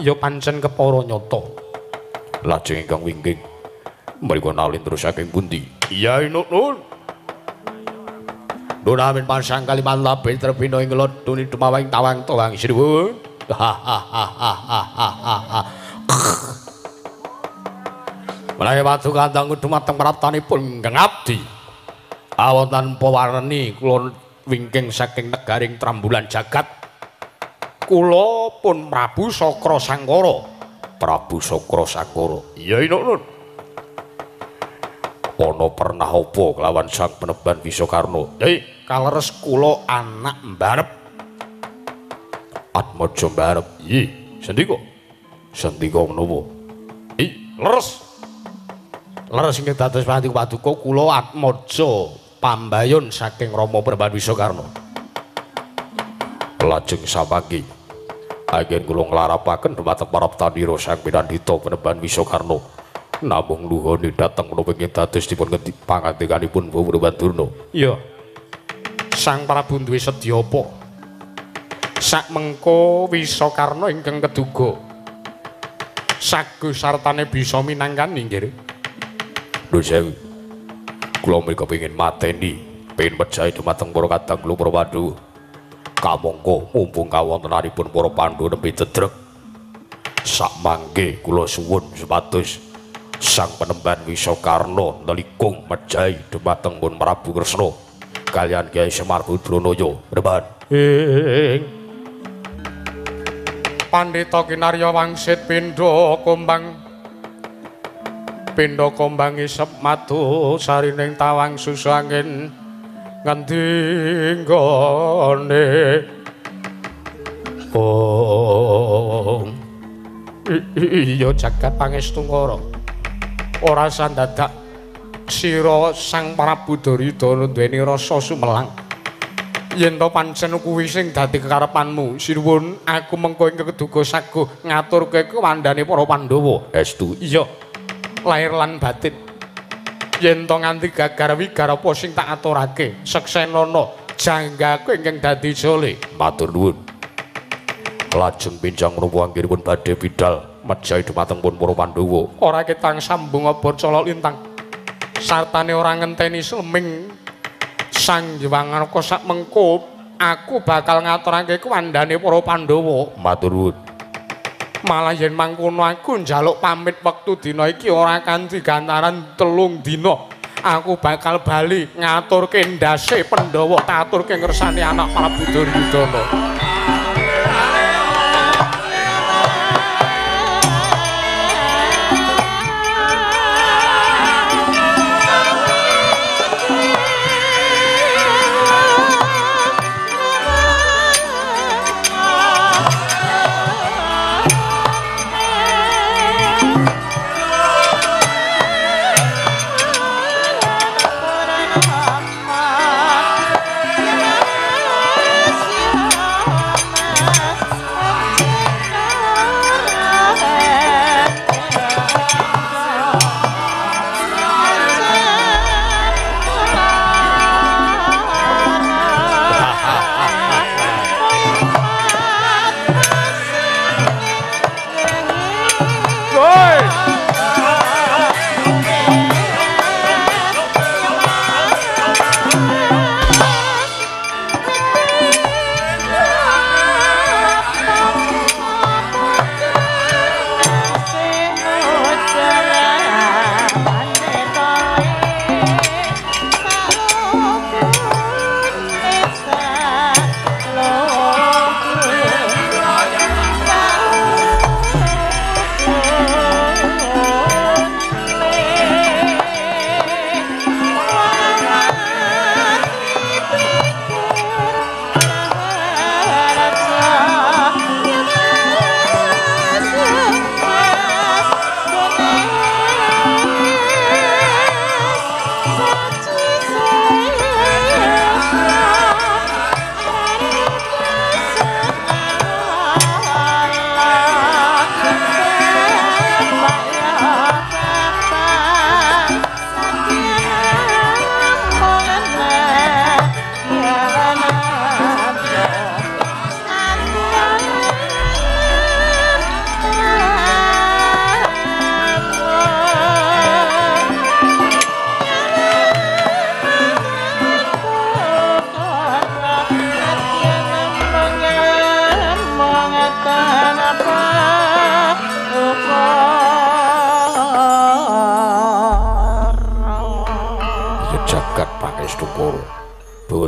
Ya pancen kepara nyata. Lajeng ingkang wingking mriku Nalendra saking pundi? Iya inuk nun. Nun amin pasang Kalimantan terbina ing lodoni dumawing tawang tawang sinuwun. Ha ha ha ha ha ha. Menawi paduka dangu dumateng praptanipun ingkang abdi. Awonten pewarni kula wingking saking negaring Trambulan jagat. Kula pun Prabu Sakra Sangkara. Prabu Sakra Sangkara. Iya inuk nun. Ana pernah apa kelawan Sang Peneban Wisakarna? Hei, kaleres kula anak mbarep. Atmaja mbarep. Nggih, sendika. Sendika menapa? Ih, leres. Leres ingkang dados paduka kula Atmaja pambayun saking Rama Peneban Wisakarna. Lajeng samangke anggen kula nglarapaken dumateng para tanira Sang Pinandita Penemban Wisakarna. Namung nuhoni dhateng menapa ingkang dados dipun ngendi pangandikanipun Bapak Durna. Iya. Sang Prabu duwe sedya apa? Sak mengko Wisakarna ingkang keduga. Sago sartane bisa minangkani nggih. Lho sewu. Kula mriku pengin mateni, pengin mejahi dumateng para kadang kula para Pandhawa. Kamangka mumpung kawontenanipun para Pandhawa nembe dedrek. Sak mangke kula suwun supados Sang Penemban Wisakarna nelikung mejahi dumateng pun Prabu Kresna kaliyan Kyai Semar Budranaya. Reban. Ing Pandhita kinarya wangsit pindha kumbang. Pindha kumbang isep madu sarining tawang susu angin ngendi nggone. Oh. Iya jagat pangestungkara. Ora sandadak sira Sang Prabu Duryudana duweni rasa sumelang. Yen to pancen kuwi sing dadi kekarepanmu, sinuwun aku mengko ing keduga saguh ngaturke kewandane para Pandhawa. Estu. Iya. Lahir lan batin. Yen to nganti gagar wigar apa sing tak aturake, seksenana janggaku ingkang dadi jole. Matur nuwun. Lajeng pinjang menapa anggenipun badhe bidal mejahi dumateng pun para Pandhawa. Ora ketang sambung obor colok lintang. Sartane ora ngenteni sleming Sang Hyang Arka sak mengko aku bakal ngaturake kewandane para Pandhawa. Matur nuwun. Malah yen mangkono aku njaluk pamit wektu dina iki ora kanthi gantaran 3 dina. Aku bakal bali ngaturke ndase Pandhawa, taturke ngersane anak Prabu Duryudana.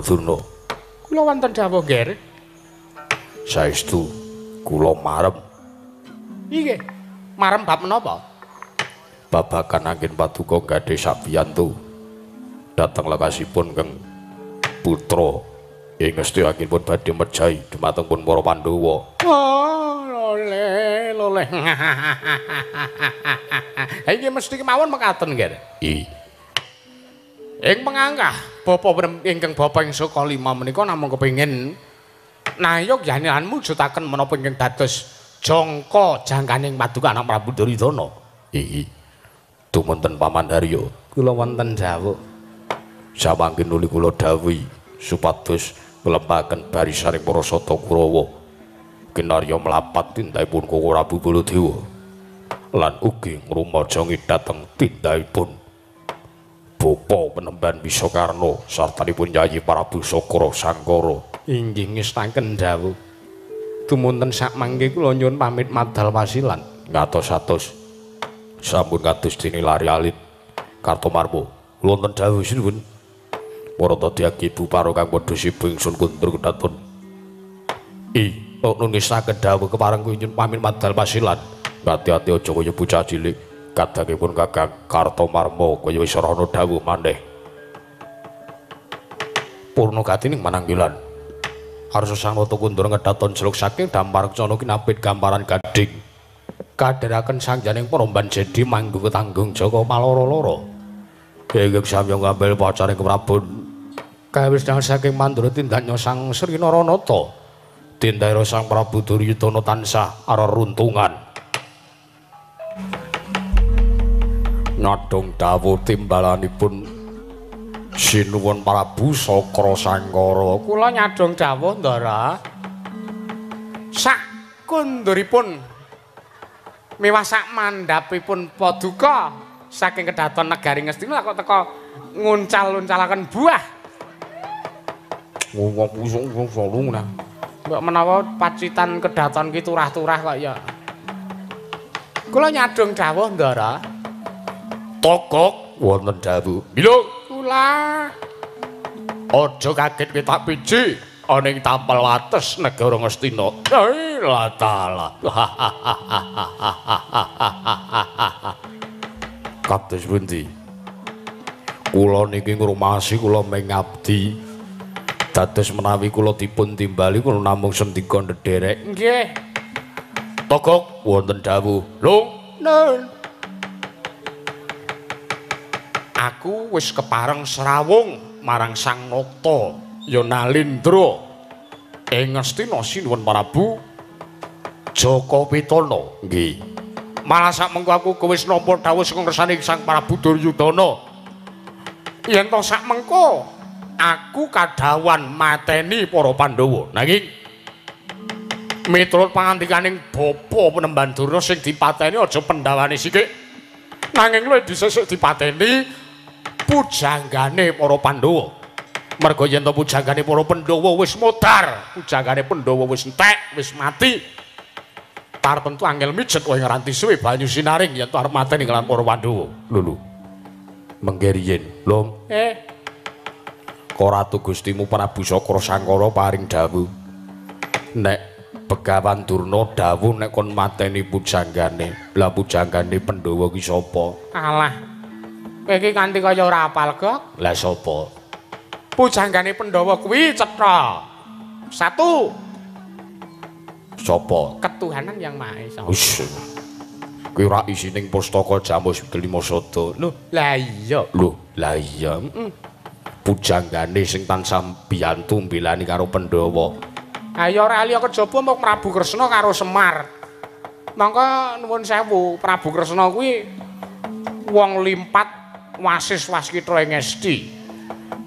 Durna. Kula wonten dawuh, Nger. Saestu kula marem. Inggih. Marem bab menapa? Babagan anggen paduka gadhe sabiyantu. Dhateng lekasipun keng putra ing ngesti anggenipun badhe mejahi dumateng pun para Pandhawa. Oh, loleh, loleh. Iki mesti kemawon mekaten, Nger. I. Ing pengangkah bapa ingkang bapa ing saka lima menika namung kepengin nayog lan mujudaken menapa ingkang dados jangka jangkaning paduka anak Prabu Duryudana. Iki tumunten Paman Haryo. Kula wonten dawuh. Samangke nuli kula dawuhi supados nglempaken barisaning para sata Kurawa kinarya mlapat tindakipun Koko Prabu Baladewa lan ugi ngrumajangi dhateng tindakipun Bapa Penemban Wisakarna sartanipun Yayi Prabu Sakra Sangkara. Inggih ngestaken dawuh. Tumunten sakmangke kula nyuwun pamit madal wasilan. Ngatos-atos sampun kados dene lari alit Kartomarmo. Kula wonten dawuh sinuwun. Para tadya ibu paro kang padha sibu ingsun kundur kedaton. I, nun ngestaken dawuh kepareng nyuwun pamit madal wasilan. Ati-ati aja kaya bocah cilik. Kadangipun Kakang Kartomarmo kaya wis ora ana dawuh maneh. Purna gatining mananggilan. Arsa Sang Nata kundur ngedhaton jeluk saking dampar kencana kinapit gamparan gading. Kadheraken sangjaning Paramban Jedi manggung ketanggung jaka paloro-loro. Ingkang samya ngambil pacaring keprabon. Kawis saking mandura tindaknya Sang Sri Naranata. Tindakira Sang Prabu Duryudana tansah areruntungan. Nyadong dawuh timbalanipun sinuwun Prabu Sakra Sangkara. Kula nyadong dawuh, Ndara. Sak kunduripun miwah sak mandhapipun paduka saking kedaton negari Ngastina kok teka nguncal-uncalaken buah. Mbok menawa pacitan kedaton ki turah-turah kok ya. Kula nyadong dawuh, Ndara. Togok wonten dawuh. Mila kula aja kaget kowe tak piji ana ing tapel wates negara Ngastina. La taala. Kados pundi? Kula niki ngrumasi kula mengabdi. Dados menawi kula dipun timbali kula namung sendika ndederek. Nggih. Togok wonten dawuh. Lung, nun. Aku wis kepareng srawung marang Sang Nata ya Nalindra ing Ngastina sinuwun Prabu Jaka Pitana. Nggih. Malah sak mengko aku wis nampa dawuh saka ngersane Sang Prabu Duryudana. Yen to sak mengko aku kadhawuhan mateni para Pandhawa. Nanging miturut pangandikaning Bapa Penemban Durna sing dipateni aja pendhawane sikik. Nanging luwih dhisik dipateni pujanggane para Pandhawa. Merga yen to pujanggane para Pandhawa wis modar, pujanggane Pandhawa wis entek, wis mati. Tartentu angel mijet wae ngranti suwe banyu sinaring yen to arep mateni kelan para Pandhawa. Lho lho. Mengke riyin, Lung. Ratu Gustimu Prabu Sakra Sangkara paring dawuh. Nek Begawan Durna dawuh nek kon mateni pujanggane. Lah pujanggane Pandhawa ki sapa? Alah. Kowe iki kanthi kaya ora apal, Gok. Lah sapa? Pujanggane Pandhawa kuwi cetha. Satu. Sapa? Ketuhanan Yang Maha Esa. Wis. Kuwi ora isining pustaka Jamus Kelima Sada. Lho, lah iya. Lho, lah iya. Pujanggane sing tansah biyantu mbelani karo Pandhawa. Ayo ora liya kejaba mung Prabu Kresna karo Semar. Mangka nuwun sewu, Prabu Kresna kuwi wong limpat wasis waskita ing esti.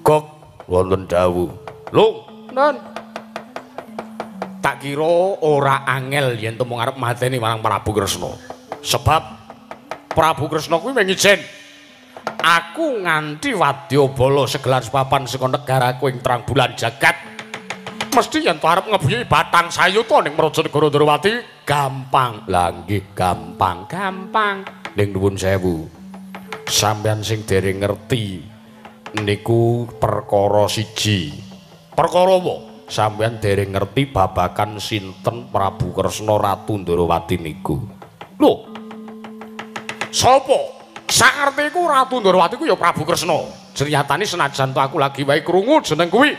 Gok wonten dawuh. Lho, nun. Tak kira ora angel yen to mung arep mateni marang Prabu Kresna. Sebab Prabu Kresna kuwi mung ijen aku nganti wadyabala segelar sepapan saka negaraku ing terang bulan jagat. Mesti yen to arep ngebuyuki batang sayuta ning Praja Negara Ndrawati gampang. Lah nggih, gampang. Gampang. Ning nuwun sewu. Sampeyan sing dereng ngerti niku perkara siji. Perkara apa? Sampeyan dereng ngerti babakan sinten Prabu Kresna Ratu Ndrawati niku. Lho. Sapa? Sakertiku Ratu Ndrawati ku ya Prabu Kresna. Jeryatane senajan to aku lagi wae krungu jeneng kuwi.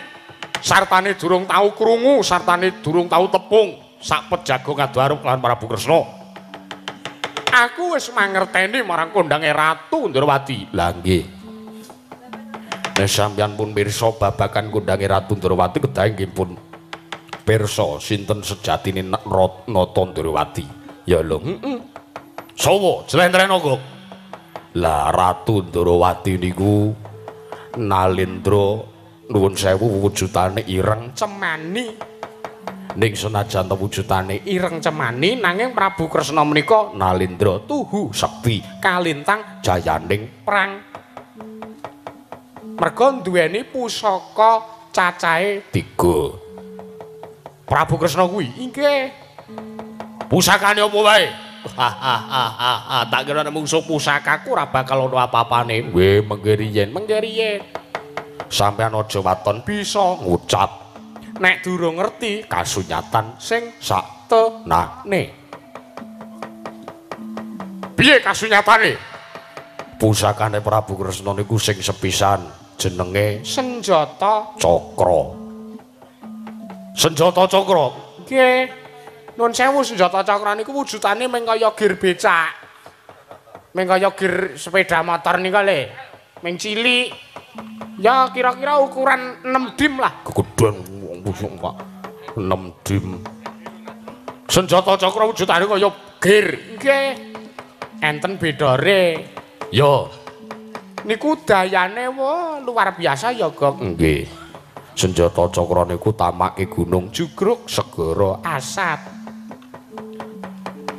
Sartane durung tau krungu, sartane durung tau tepung sak pejago ngaduarep lan Prabu Kresna. Aku wis mangerteni marang kondange Ratu Ndrawati. Lah nggih. Nek sampeyan pun pirsa babagan kondange Ratu Ndrawati kedah nggih pun pirsa sinten sejatine Nata Ndrawati. Ya lho, heeh. Sawa jlentrehno, Gok. Lah Ratu Ndrawati niku Nalindra nuwun sewu wujudane ireng cemani. Ning senajan to wujudane ireng cemani nanging Prabu Kresna menika Nalindra tuhu sekti kalintang jayaning perang. Merga duweni pusaka cacahe 3. Prabu Kresna kuwi inggih. Pusakane apa wae? Tak kira nek mungsuh pusakaku ora bakal ana apa-apane. Nggih, mengke riyen, mengke riyen. Sampeyan aja waton bisa ngucap nek durung ngerti kasunyatan sing sak tenane. Piye kasunyatane? Pusakane Prabu Kresna niku sing sepisan jenenge Senjata Cakra. Senjata Cakra? Nggih. Nuwun sewu, senjata cakra niku wujudane mung kaya gir becak. Mung kaya gir sepeda motor nika le. Mung cilik. Ya kira-kira ukuran 6 dim lah. Kegedhen wong busuk, Pak. 6 dim. Senjata cakra wujudane kaya gir. Nggih. Enten bedore. Ya. Niku dayane wah luar biasa ya, Gok. Nggih. Senjata cakra niku tamake gunung Jugruk segara asat.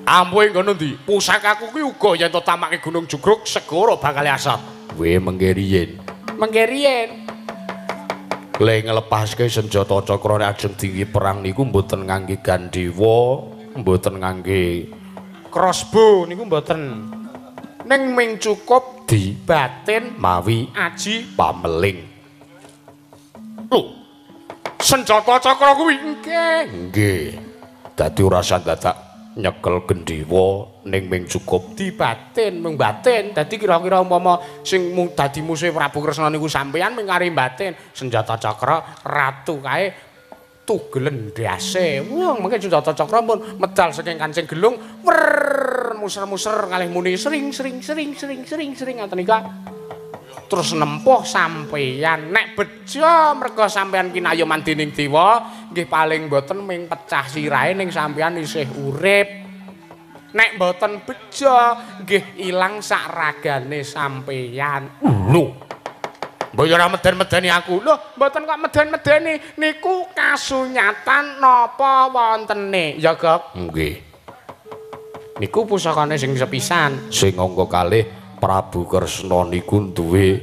Ampuhe nggono ndi? Pusakaku kuwi uga yen to tamake gunung Jugruk segara bakal asat. Weh mengke riyen. Mengke riyen. Le nglepaske senjata cakra nek ajeng tinggi perang niku mboten ngangge gandhewa, mboten ngangge Crossbow niku mboten. Ning ming cukup di batin mawi aji pameling. Lho, senjata cakra kuwi nggih. Nggih. Dadi ora usah dadak nyekel gendhewa ning ming cukup di batin, mung batin. Dadi kira-kira umpama sing dadi musuhe Prabu Kresna niku sampeyan ming kari batin senjata cakra ratu kae tugelen ndase. Wah, mengke senjata cakra pun medal saking kancing gelung, wer muser-muser kalih muni sring sring sring sring sring sring ngoten nika. Terus nempuh sampeyan. Nek bejo merga sampeyan kinayoman dening dewa, nggih paling mboten ming pecah sirahe ning sampeyan isih urip. Nek mboten bejo nggih ilang sak ragane sampeyan. Lho. Mbok ya ora meden-medeni aku. Lho, mboten kok meden-medeni, niku kasunyatan napa wontene? Ya, Gok. Nggih. Niku pusakane sing sepisan. Sing angka kalih Prabu Kresna niku duwe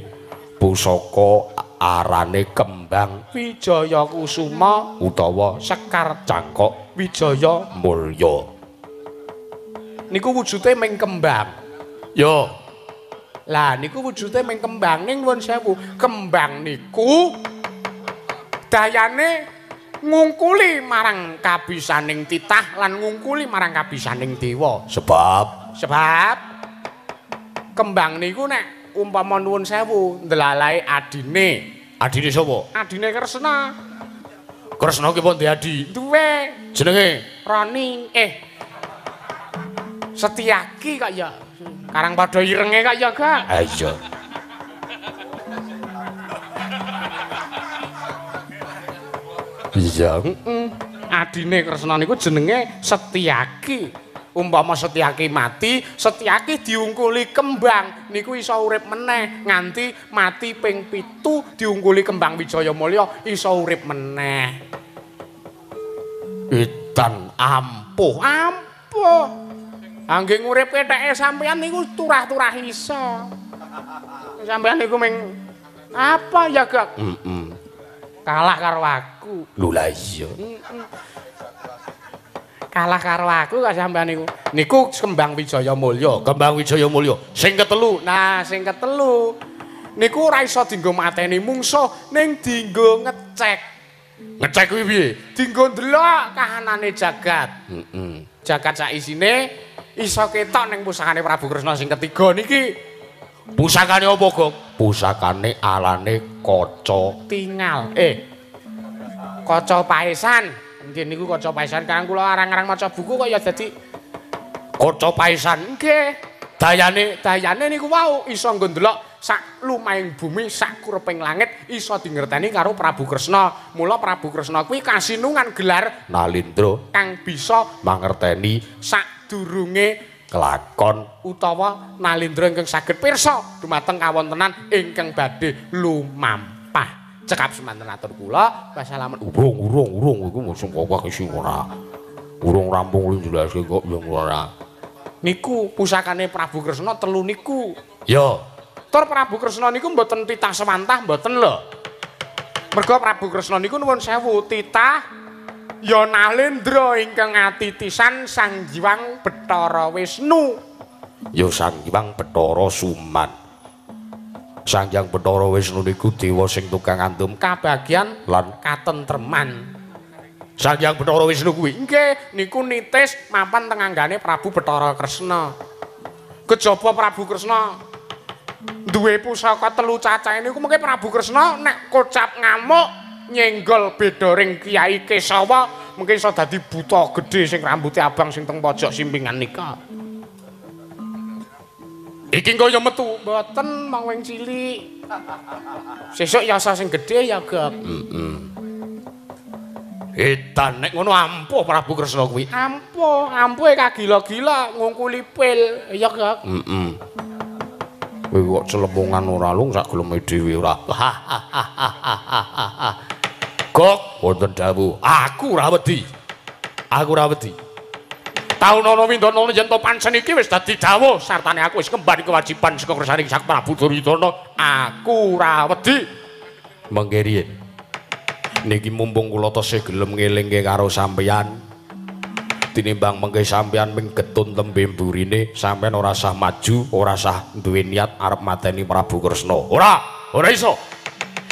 pusaka arane Kembang Wijaya Kusuma utawa Sekar Cangkok Wijaya Mulya. Niku wujude ming kembang. Yo. Lah niku wujude ming kembang ning nuwun sewu. Kembang niku dayane ngungkuli marang kabisaning titah lan ngungkuli marang kabisaning dewa. Sebab kembang niku nek umpama nuwun sewu ndelalae adine. Adine sapa? Adine Kresna. Kresna ki pun adi? Duwe. Jenenge Roni. Setiaki kok ya. Karang padha irenge kok ya, Gak? Ha iya. Iya, heeh. Adine Kresna niku jenenge Setiaki. Umpama Setiaki mati, Setiaki diungkuli kembang niku iso urip meneh nganti mati ping 7 diungkuli kembang Wijaya Mulya iso urip meneh. Edan ampuh, ampuh. Angge ngurip ketheke sampeyan niku turah-turah iso. Sampeyan niku ming apa ya, Gak? Heeh. Kalah karo aku. Lho lah iya. Heeh. Kalah karo aku kok sampeyan niku. Niku Kembang Wijaya Mulya, Kembang Wijaya Mulya. Sing ketelu. Nah, sing ketelu niku ora iso dienggo mateni mungsuh, ning dienggo ngecek. Ngecek kuwi piye? Dienggo ndelok kahanane jagat. Heeh. Jagat sak isine iso ketok ning pusakane Prabu Kresna sing ketiga niki. Pusakane apa, Gong? Pusakane alane kaca tingal. Kaca paesan. Nggih niku kaca paesan. Karang kula arang-arang maca buku kok ya dadi kaca paesan. Nggih. Dayane niku wau iso nggo ndelok sak lumahing bumi, sak kureping langit iso dingerteni karo Prabu Kresna. Mula Prabu Kresna kuwi kasinungan gelar Nalindra kang bisa mangerteni sadurunge kelakon utawa Nalindra ingkang saged pirsa dumateng kawontenan ingkang badhe lumampah. Cekap semanten atur kula. Wassalamun. Urung iku mosok kok sing ora. Urung rampung jelaske kok ya ora. Niku pusakane Prabu Kresna telu niku. Ya. Tur Prabu Kresna niku mboten titah sewantah mboten lho. Merga Prabu Kresna niku nuwun sewu titah ya Nalendra ingkang atitisan Sang Hyang Bathara Wisnu. Ya Sang Hyang Bathara Suman. Sang Hyang Bathara Wisnu niku dewa sing tukang andum kabagyan lan katentreman. Sang Hyang Bathara Wisnu kuwi nggih niku nitis mapan teng anggane Prabu Bathara Kresna. Kejaba Prabu Kresna duwe pusaka telu cacahe niku mengke Prabu Kresna nek kocap ngamuk nyenggol bedoring Kyai Kesawa mengke iso dadi buta gedhe sing rambuté abang sing teng pojok simpingan nika. Iki engko ya metu mboten mong wing cilik. Sesuk yasa sing gedhe ya, Gok. Heeh. Edan nek ngono ampuh Prabu Kresna kuwi. Ampuh, ampuhe kagila-gila ngungkuli pil, ya, Gok. Heeh. Kowe kok celemongan ora lung sak geleme dhewe ora. Gok, wonten dawuh, aku ora wedi. Aku ora wedi. Taun ana windana yen to pancen iki wis dadi dawuh sartane aku wis kembali kewajiban saka kersaning Sang Prabu Duryudana. Aku ora wedi. Mengke riyin. Niki mumpung kula tesih gelem ngelingke karo sampeyan. Tinimbang mengke sampeyan ming getun Getun tembe mburine sampean ora sah maju, ora sah duwe niat arep mateni Prabu Kresna. Ora, ora iso.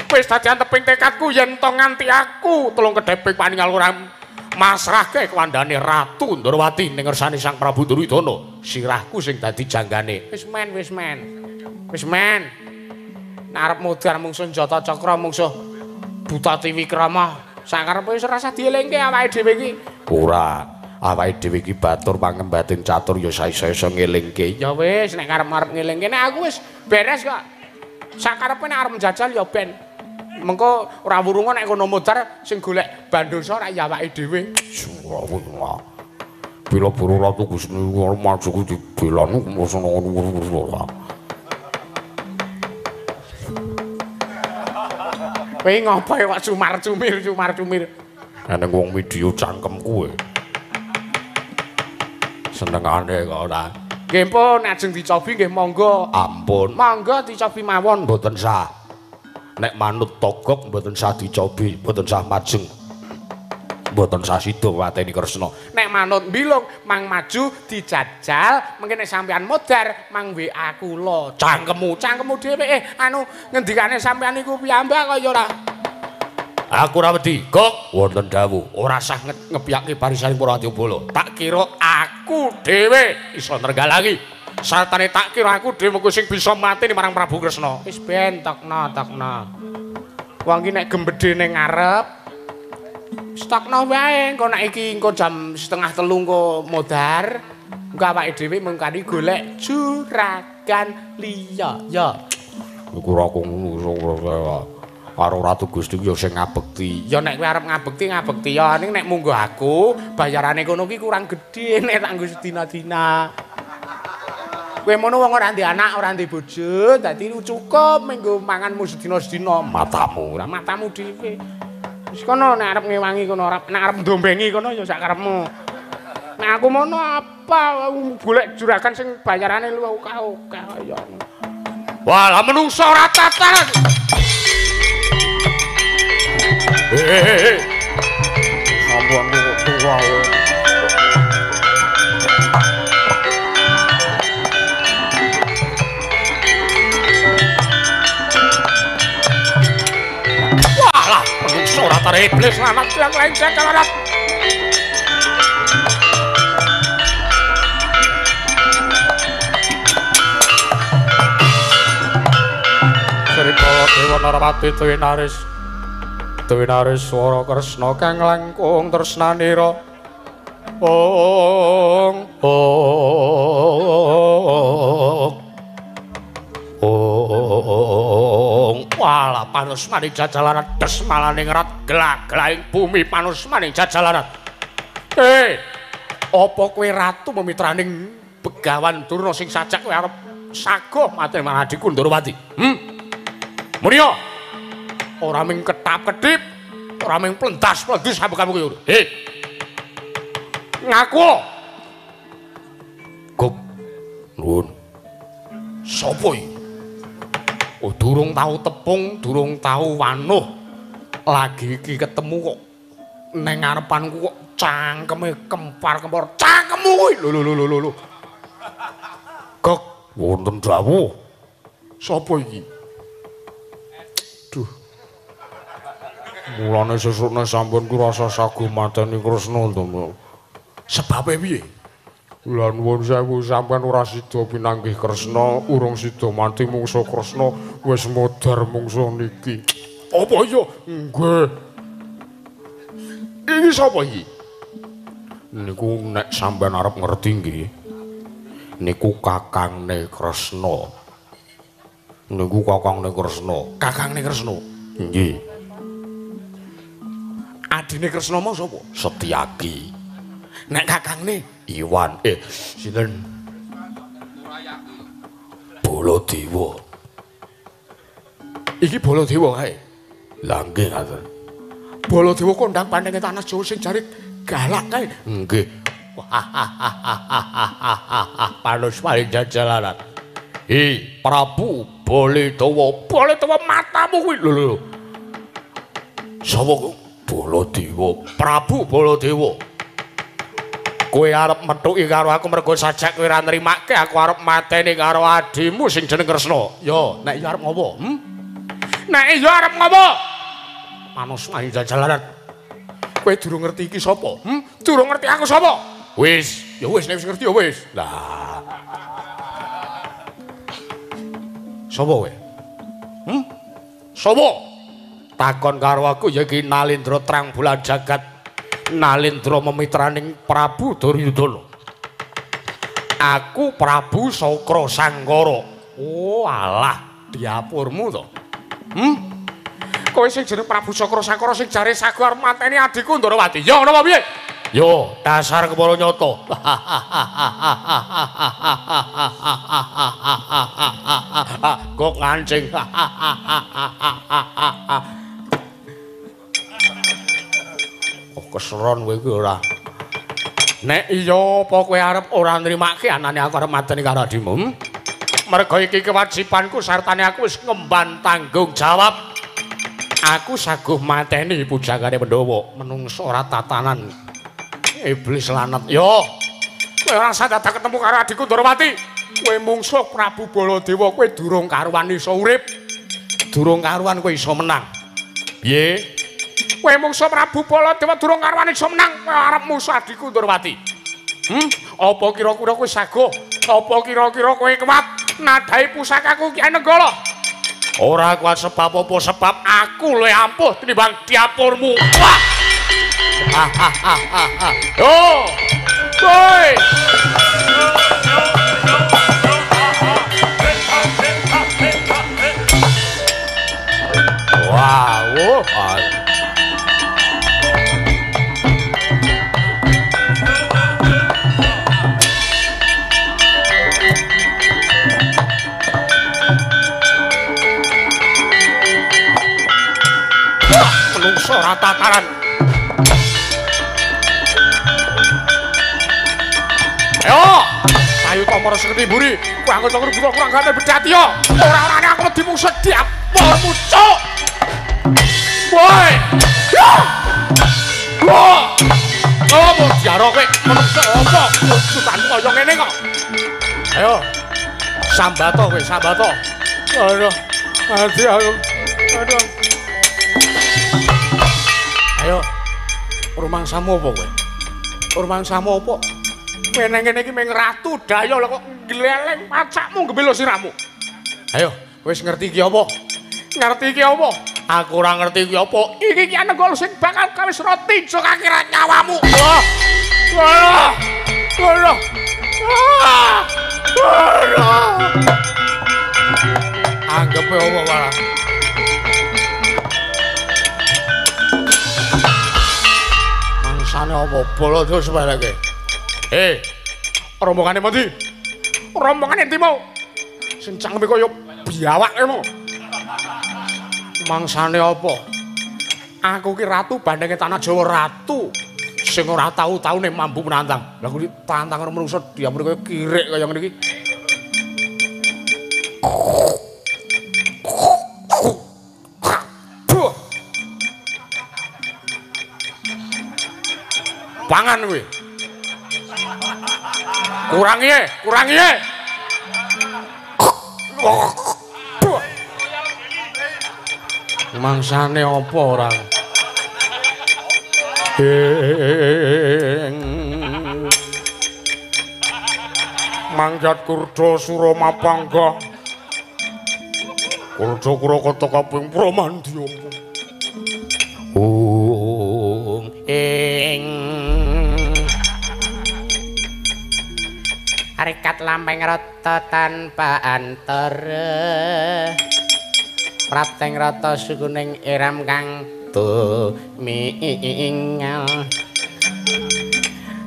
Wis dadi anteping tekadku yen to nganti aku telung kedheping paningal ora masrahke kewandane Ratu Ndorowati ning ngersane Sang Prabu Duryudana. Sirahku sing dadi janggane. Wis men, wis men. Wis men. Nek arep mudhar mungsuh Njata Cakra mungsuh Buta Tiwikrama, sakarepe wis ora usah dielingke awake dhewe iki. Ora, awake dhewe iki batur pangembating catur ya saisa-isa ngelingke. Ya wis nek karep-arep ngelingke nek aku wis beres kok. Sakarepe nek arep njajal ya ben. Mengko ora wurunga nek kono mudhar sing golek bandosa ora ya awake dhewe. Bila buru ratu Gusti maju ku dibelani ngono. Kowe ngopo kok cumar-cumir cumar-cumir. Eneng wong video cangkem kuwe. Senengane kok ora. Nggih pun ajeng dicobi nggih monggo. Ampun. Monggo dicobi mawon mboten sah. Nek manut togok mboten sah dicobi, mboten sah majeng. Mboten sah sida mateni Kresna. Nek manut mbilung mang maju dijajal, mengke nek sampean modar mang WA kula. Cangkemmu, cangkemmu dhewe anu ngendikane sampean niku piyambak kaya ora. Aku ora wedi. Gok wonten dawuh, ora sah ngepiyake barisaning para Adyabala. Tak kira aku dhewe iso nrenggalangi. Sartane tak kira aku dhewe mengko sing bisa mateni marang Prabu Kresna. Wis ben tokno tokno. Wong iki nek gembedhe ning ngarep stokno wae engko nek iki engko jam 2:30 engko modar. Engko awake dhewe mengkani golek juragan liya. Ya. Iku ora ngono karo Ratu Gusti ya sing ngabekti. Ya nek kowe arep ngabekti ngabekti ya ning nek munggo aku bayarane kono ki kurang gedhe nek tak nggo sedina-dina. Kowe mono wong ora ndek anak, ora ndek bojo, dadi cukup minggu manganmu sedina-sedina. Matamu, ora matamu dhewe. Wis kono nek arep ngewangi kono, nek arep ndombengi kono ya sak karepmu. Nek aku mono apa golek juragan sing bayarane luwih akeh kaya. Walah menungso ora tataran. Hehehe. Sampun tuwa. Ora tare iblis lanang tiang lengser kalarat. Sri Baladewa Narapati tuwinaris tuwinaris swara Kresna kang langkung tresnanira. Ong ong ong. Walah panusmaning jajalaran des malane ngerat gelak-gelaing bumi panusmaning jajalaran. Apa kowe ratu memitraning Begawan Durna sing sajak kowe arep sagoh mateni marang adhiku Ndorowati? Munio. Ora ming ketap-kedip, ora ming plentas-plendus sampe kamu kowe. Ngaku. Gop. Nuwun. Sopo iki? Oh, durung tau tepung, durung tau wanuh. Lagi iki ketemu kok neng ngarepanku kok cangkeme kempar-kempor. Cangkemmu kuwi. Lho lho lho lho lho. Gok wonten dawuh. Sopo iki? Duh. Mulane sesukne sampun ku rasa sago mateni Kresna to. Sebabe piye? Lah nuwun sewu sampean ora sida pinanggih Kresna, urung sida mati mungsuh Kresna wis modar mungsuh niki. Apa iya? Nggih. Iki sapa iki? Niku nek sampean arep ngerti nggih. Niku kakangne Kresna. Niku kakangne Kresna. Kakangne Kresna. Nggih. Adine Kresna mau sapa? Setyaki. Nek kakangne Iwan, sinten? Baladewa. Iki Baladewa kae. Lah nggih ngaten. Baladewa kondang pandenge tanah Jawa sing jare galak kae. Nggih. Panus paling jajalaran. Hi, Prabu Baladewa. Baladewa matamu kuwi. Lho lho. Sapa kok? Baladewa. Prabu Baladewa. Kowe arep methuki karo aku mergo sajak kowe ora nrimake aku arep mateni karo adimu sing jeneng Kresna. Yo, nek iya arep ngopo? Hm? Nek iya arep ngopo? Manus ayo jajalaran. Kowe durung ngerti iki sapa? Hm? Durung ngerti aku sapa? Wis, ya wis nek wis ngerti ya wis. Lah. Sapa kowe? Hm? Sapa? Takon karo aku ya iki Nalindra Trang Bulan Jagat. Nalindra memitraning Prabu Duryudana. Aku Prabu Sakra Sangkara. Oh alah, diapurmu to. Hm? Kowe sing jeneng Prabu Sakra Sangkara sing jare sagu arep mateni adikku Ndorowati. Ya ngono apa piye? Yo, dasar kepala nyata. Kok ngancing. Oh, keseron kowe iki ora. Nek iya apa kowe arep ora nrimake anane aku arep mateni karo adimu? Mergo iki kewajibanku sartane aku wis ngemban tanggung jawab. Aku saguh mateni pujangane Pandhawa, menungso ora tatanan. Iblis lanat. Yo. Kowe ora usah dadak ketemu karo adikku Ndorowati. Kowe mungsuh Prabu Baladewa, kowe durung karuan iso urip. Durung karuan kowe iso menang. Piye? Kowe mungsuh Prabu Baladewa durung karuan iso menang, kowe arep musuh adikku Ndorowati. Hm? Apa kira-kira kowe saguh? Apa kira-kira kowe kuat nadhahi pusakaku Kyai Nenggala? Ora kuat sebab apa? Sebab aku luwih ampuh tinimbang diapurmu. Wah. Yo. Woi. Wah, oh. Menungso ora tataran. Ayo, sayu tomoro seketi mburi, kowe anggo cokro buta kurang gane bedhati yo. Ora-orane aku wedi mungsuh diapurmu, cuk. Woi. Wah. Apa diaro kowe menungso apa? Wujudanmu kaya ngene kok. Ayo. Sambato kowe, sambato. Aduh. Mati aku. Aduh. Ayo. Rumangsamu apa kowe? Rumangsamu apa? Kowe nang kene iki mung ratu daya lho kok gleleng pacakmu ngebelo siramu. Ayo, wis ngerti iki apa? Ngerti iki apa? Aku ora ngerti iki apa. Iki ki Anenggala sing bakal gawe roti tinjo akhirat nyawamu. Wah. Wah. Wah. Wah. Anggepe apa malah? Mangsane apa bala terus sepeleke? Eh, rombongane endi? Rombongane endi mau? Sing cangkeme kaya biawak kae mau. Mangsane apa? Aku ki ratu bandenge tanah Jawa, ratu sing ora tau-taune mampu menantang. Lah kuwi tantang karo menungso diamure kaya kirik kaya ngene iki. Pangan kuwi. Kurangi, kurangi. Mangsane apa ora? Mangjat kurda Suramapangga. Kurda Kurakata kaping Pramandya. Ung ing Arikat lampeng rata tanpa antara. Prapteng rata sukuning iram kang tumingal.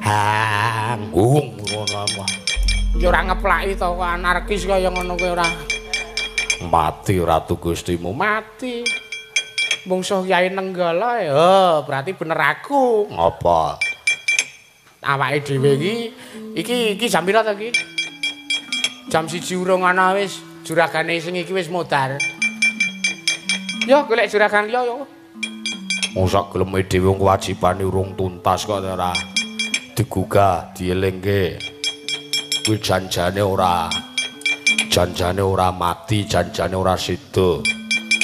Hanggung ngono. Ya ora ngeplaki to anarkis kaya ngono kuwi ora. Mati Ratu Gustimu, mati. Mungsuh Kyai Nenggala ya, berarti bener aku. Ngapa? Awake dhewe iki iki jam pira to iki? Jam 1 urung ana wis, juragane sing iki wis modar. Yo golek juragan liya yo. Wong sak geleme dhewe wong kewajibane urung tuntas kok ora. Digugah, dielingke. Kuwi janjane ora. Janjane ora mati, janjane ora sida.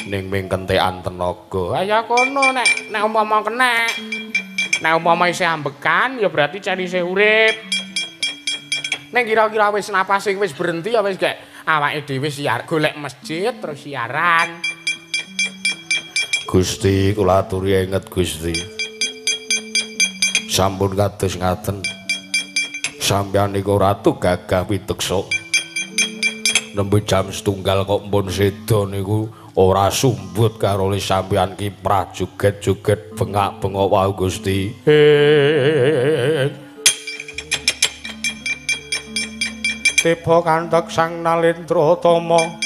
Ning ming kentekan tenaga. Ya kono nek nek umpama kenek. Nek umpama isih ambekan ya berarti cen isih urip. Nek kira-kira wis napase wis berhenti ya wis gek awake dhewe siar golek masjid terus siaran. Gusti kula aturi inget Gusti. Sampun kados ngaten. Sampeyan niku ratu gagah piteksa. Nembe jam setunggal kok mpun seda niku ora sumbut karo le sampeyan kiprah joget-joget bengak-bengok wau Gusti. Tiba kantek Sang Nalendra Tama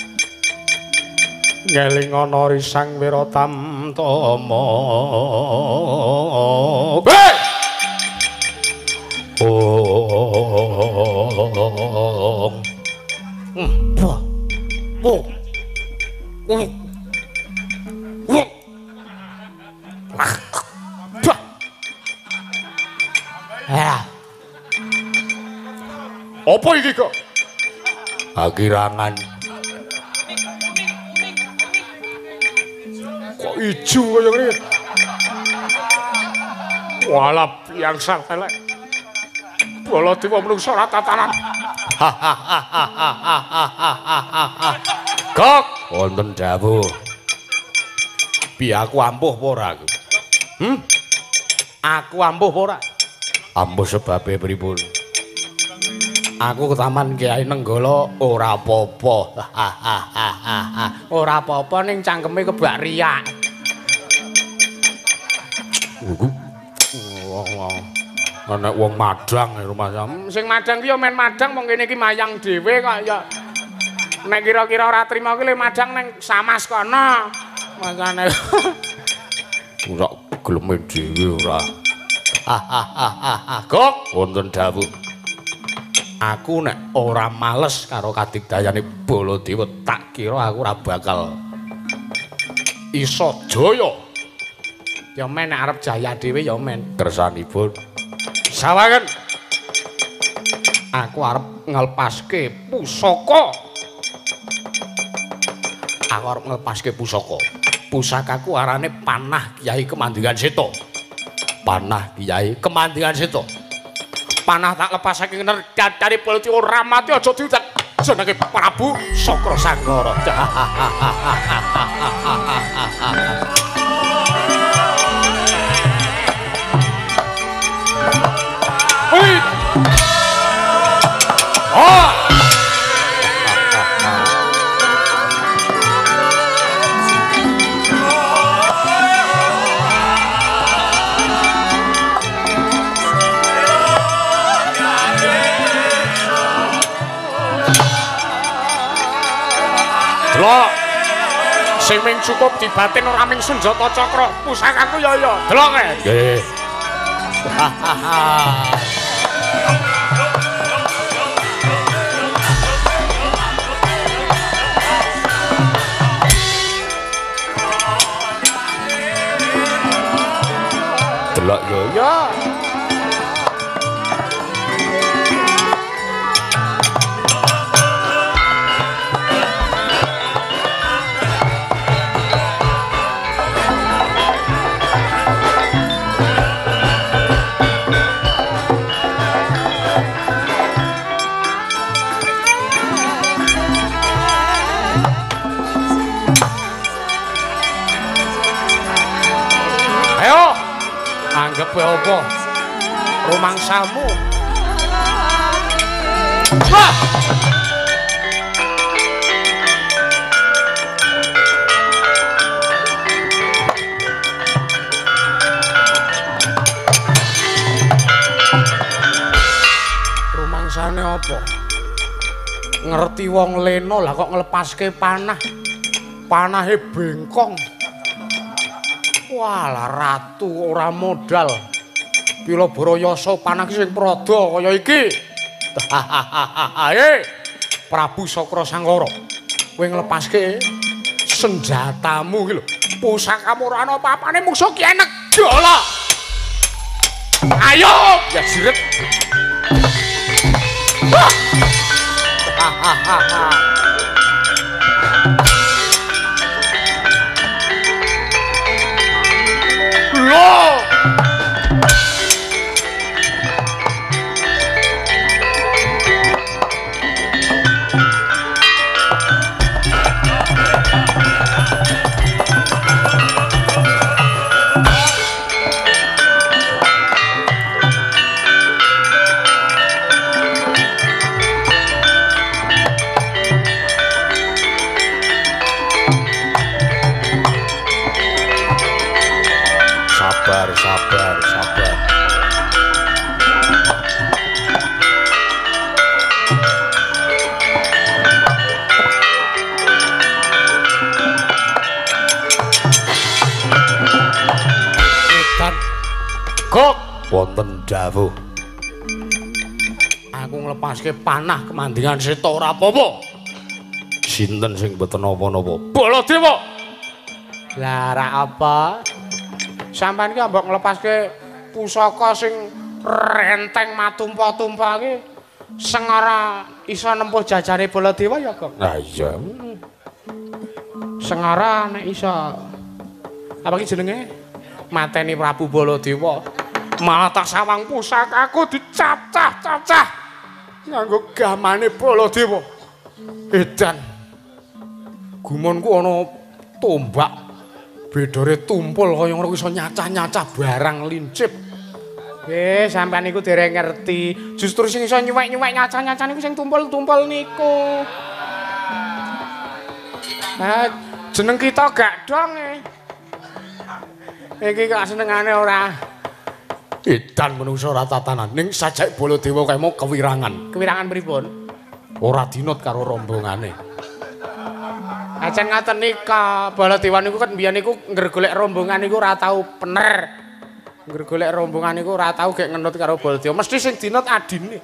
ngeling ana risang Wiratamtama. Oh. Oh. Ya. Apa iki kok? Akirangan. Kok ijo kaya ngene? Walah biangsa elek. Baladewa menungso ora tatanan. Gok, wonten dawuh. Piye aku ampuh apa ora aku? Aku ampuh apa ora? Ampuh sebabe pripun? Aku ke Taman Kyai Nenggala ora apa-apa. Ora apa-apa ning cangkeme kebak riak. Nek wong madang rumah sam. Sing madang ki ya men madang wong kene iki mayang dhewe kok ya. Nek kira-kira ora trima ki le madang nang Samas kono. Makane ora geleme dhewe ora. Gok, wonten dawuh. Aku nek ora males karo kadigdayane Baladewa tak kira aku ora bakal iso jaya. Ya men nek arep jaya dhewe ya men. Kersanipun sawangen aku arep nglepaske pusaka. Aku arep nglepaske pusaka. Pusakaku arane Panah Kyai Kemandingan Seta. Panah Kyai Kemandingan Seta. Panah tak lepasake nerdadane Baladewa ora mati aja diudak jenenge Prabu Sakra Sangkara. Oh! Delok. Sing ming cukup dibatin ora ming senjata cakra, pusakaku ya ya. Delok e. Nggih. Delok yo ya. Anggep apa rumangsamu? Wah! Rumangsane apa? Ngerti wong lena lah kok nglepaske panah. Panahe bengkong. Walah ratu ora modal. Pilabara yasa panah sing prada kaya iki. Prabu Sakra Sangkara, kowe nglepaske senjatamu iki lho. Pusakamu ora ana apa-apane mungsuh ki enek. Dola. Ayo, ya jiret. Loh. Sabar, sabar, sabar. Edan. Kok wonten dawuh. Aku nglepaske panah kemandingan seta ora apa-apa. Sinten sing mboten napa-napa? Baladewa. Lah ra apa? Sampeyan ki mbok nglepaske pusaka sing renteng matumpa-tumpa ki sing ora iso nempuh jajare Baladewa ya, Gong. Lah iya. Sing ora nek iso apa ki jenenge? Mateni Prabu Baladewa. Malah tak sawang pusakaku dicacah-cacah nganggo gamane Baladewa. Edan. Gumunku ana tombak bedore tumpul kaya ngono iso nyacah-nyacah barang lincip. Sampean niku dereng ngerti. Justru sing iso nyuwek-nyuwek nyacah-nyacah niku sing tumpul-tumpul niku. Nah, jeneng kita gak dong e. Iki kok senengane ora. Edan menungso ora tatanan. Ning sajake Baladewa kae mau kewirangan. Kewirangan pripun? Ora dinut karo rombongane. Ajan ngaten nika, Baladewa niku kan mbiyen niku ngger golek rombongan niku ora tau pener. Ngger golek rombongan niku ora tau gek ngenut karo Baladewa. Mesti sing dinut adine.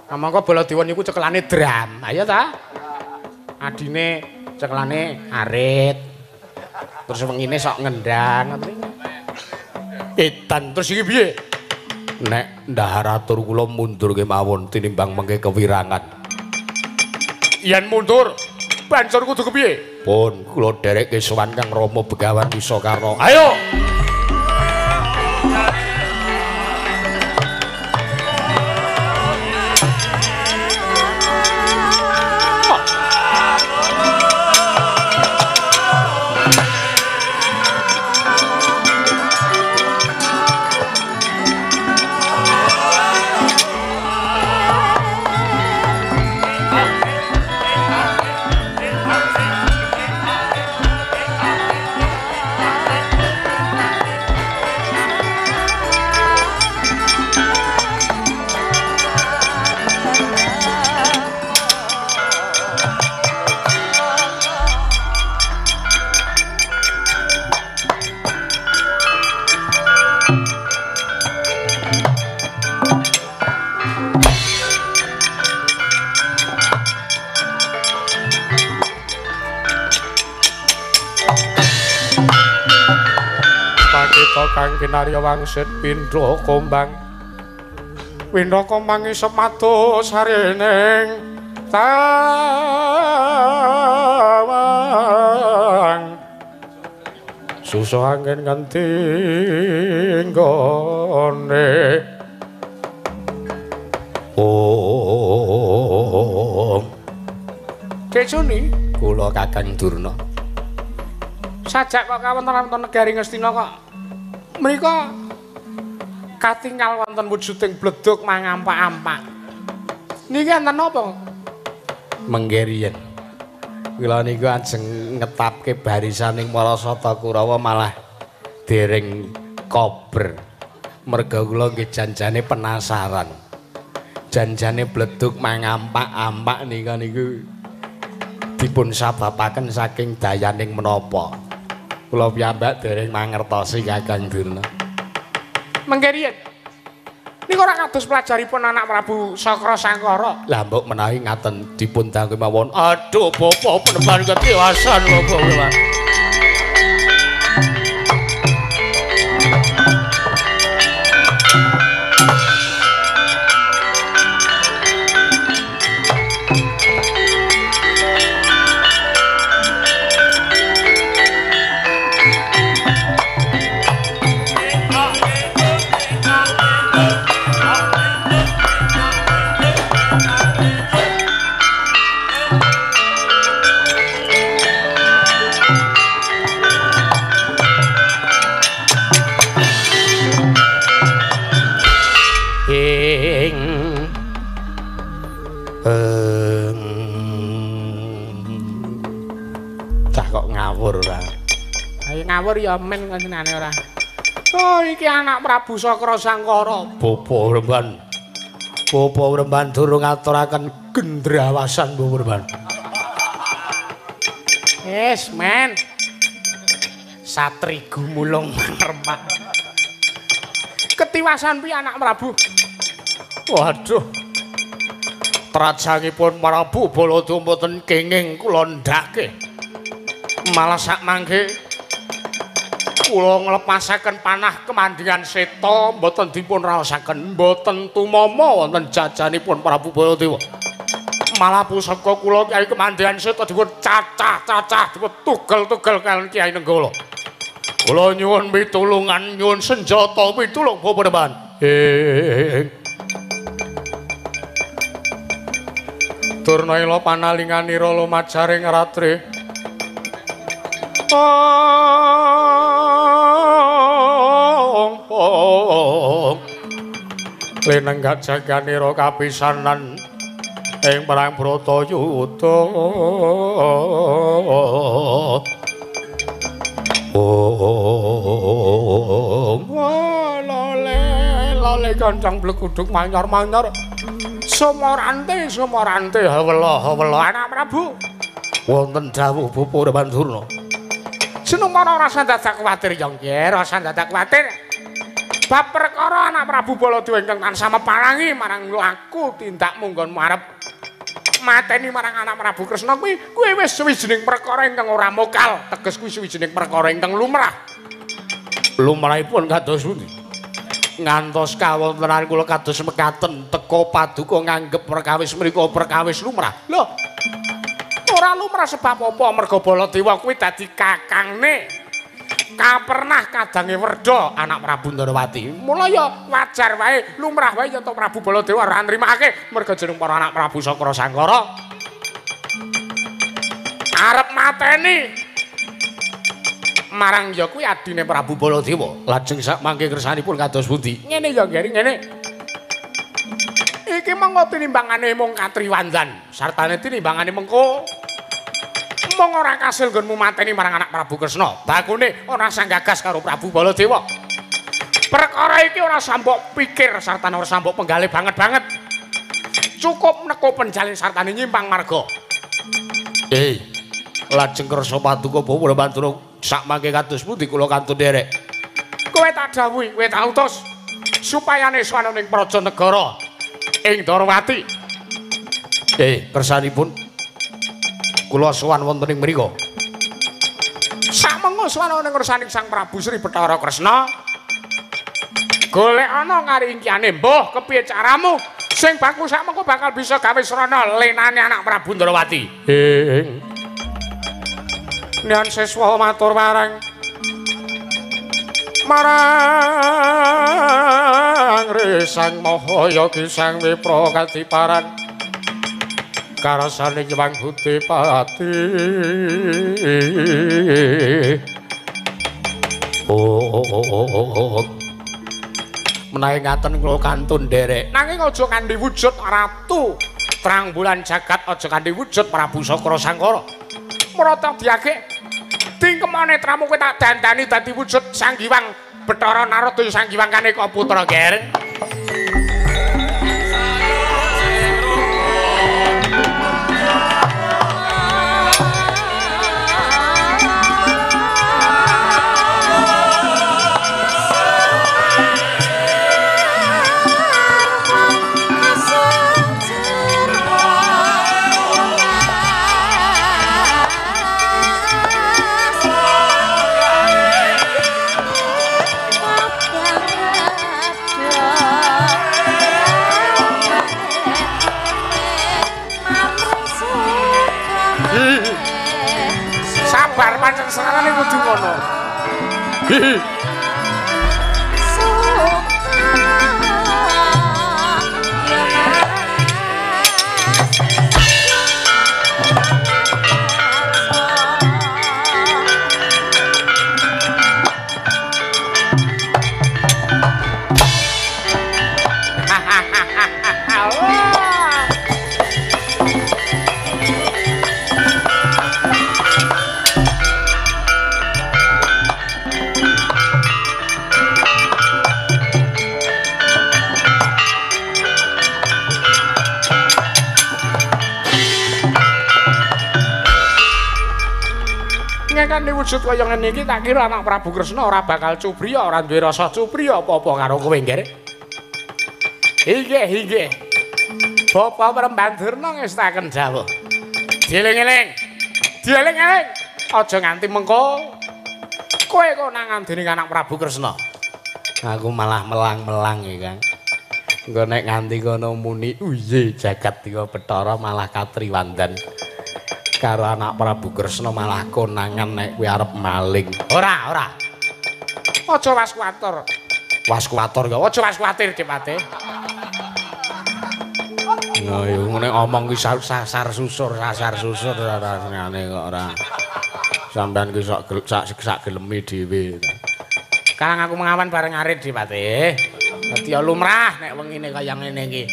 Nah, mongko Baladewa niku cekelane drum. Ayo ta? Adine cekelane arit. Terus wengine sok ngendang ngoten. Edan terus iki piye? Nek ndahar atur kula mundur kemawon tinimbang mengke kewirangan. Yen mundur, banjur kudu kepiye? Pun kula dherekke sowan Kang Rama Begawan Wisakarna. Ayo. Kang kinarya wangsit pindha kombang. Pindha kombang isep mados sarining tawang. Susu angin nganti nggone. Om. Kecuni kula Kakang Durna. Sajak kok kawonten-wonten negari Ngastina kok mriko katingal wonten wujuding bledug mangampak-ampak. Niki enten napa? Mengke riyen. Kula niku ajeng ngetapke barisaning para Sata Kurawa malah dereng kober. Merga kula nggih janjane penasaran. Janjane bledug mangampak-ampak nika niku dipun sababaken saking dayaning menapa. Kula piyambak dereng mangertosi Kakang Durna. Mengke riyen. Niku ora kados pelajaripun anak Prabu Sakra Sangkara. Lah mbok menawi ngaten dipun dangke mawon. Aduh bapa penemban ketiwasan bapa. Ngawur ya men kancane ora. Oh, iki anak Prabu Sakra Sangkara. Bapa Wremban. Bapa Wremban durung ngaturaken gendrawasan Bapa Wremban. Wis, men. Satri gumulung remak. Ketiwasan piye anak Prabu? Waduh. Trajangipun Prabu Baladewa mboten kenging kula ndhake. Malah sak mangke kula nglepasaken panah kemandingan seta mboten dipun raosaken, mboten tumama wonten jajanipun Prabu Baladewa. Malah pusaka kula Kyai Kemandingan Seta dipun cacah-cacah, dipun tugel-tugel kaliyan Kyai Nenggala. Kula nyuwun pitulungan, nyuwun senjata pitulung Bapak Depan. Durna ila panalinganira lumajaring ratri. Lenenggak jaganira kapisanan ing perang Bratayuda. Lole lole kancang bleguduk manyor-manyor. Sumorante sumorante hawela hawela anak Prabu. Wonten dawuh Bapak Mandurna. Jeneng para ora usah dadak kuwatir ya nggih, ora usah dadak kuwatir. Bab perkara anak Prabu Baladewa ingkang tansah meparangi marang laku tindakmu nggonmu arep mateni marang anak Prabu Kresna kuwi kuwi wis suwijining perkara ingkang ora mokal, teges kuwi suwijining perkara ingkang lumrah. Lumrahipun kados pundi? Ngantos kawontenan kula kados mekaten teka paduka nganggep perkawis mriku perkawis lumrah. Lho, ora lumrah sebab apa? Merga Baladewa kuwi dadi kakangne kapernah kadange Werda anak Prabu Ndorowati. Mula ya wajar wae, lumrah wae yen to Prabu Baladewa ora nrimake merga jeneng para anak Prabu Sakra Sangkara arep mateni marang ya kuwi adine Prabu Baladewa. Lajeng sak mangke kersanipun kados pundi? Ngene ya Geri, ngene. Iki mengko tinimbangane mung katriwandan, sartane tinimbangane mengko mung ora kasil nggonmu mateni marang anak Prabu Kresna. Bakune ora sanggagas karo Prabu Baladewa. Perkara iki ora sambok pikir sartane ora sambok penggalih banget-banget. Cukup neko penjalin sartane nyimpang marga. Lajeng kersa paduka Bapak Mandura sak mangke kados pundi kula kantun nderek. Kowe tak dawuhi, kowe tak utus supayane sowan ning praja negara ing Ndorowati. Kersanipun kula sowan wonten ing mriku. Sakmengo sowan ning ngersaning Sang Prabu Sri Bathara Kresna. Golek ana karingkiyane mbuh kepiye caramu sing baku sakmengko bakal bisa gawe srana lenane anak Prabu Ndorowati. Nian siswa matur marang marang Resang Mahayogi Sang Wipra kadiparan karasane Hyang Budipati. Oh, menawi ngaten kula kantun nderek. Nanging aja kanthi wujud ratu terang bulan jagat, aja kanthi wujud Prabu Sakra Sangkara. Mrata diagek tingkemane tramu kowe tak dandani dadi wujud Sang Hyang Bathara Narada Sang Hyang Kaneka Putra Ger. Sabar pancen serane kudu ngono. kan wujud kaya ngene iki tak kira anak Prabu Kresna ora bakal cubriya, ora duwe rasa cubriya apa-apa karo kowe, Ngger. Inggih, inggih. Bapak Peremban Durna ngestaken dawuh. Dieling-eling. Dieling-eling. Aja nganti mengko kowe konangan dening anak Prabu Kresna. Aku malah melang-melang ya, Kang. Engko nek nganti kono muni uye jagat dewa Bathara malah katriwandan. Karo anak Prabu Kresna malah konangan nek kowe arep maling. Ora, ora. Aja was kuwatir. Was kuwatir ya, aja was kuwatir Dipate. Nah, ya ngene omong ki sasar susur, sasar susur rasane kok ora. Sampeyan ki sok sak geleme dhewe. Karang aku mengawan bareng arit Dipate. Dadi ya lumrah nek wengine kaya ngene iki.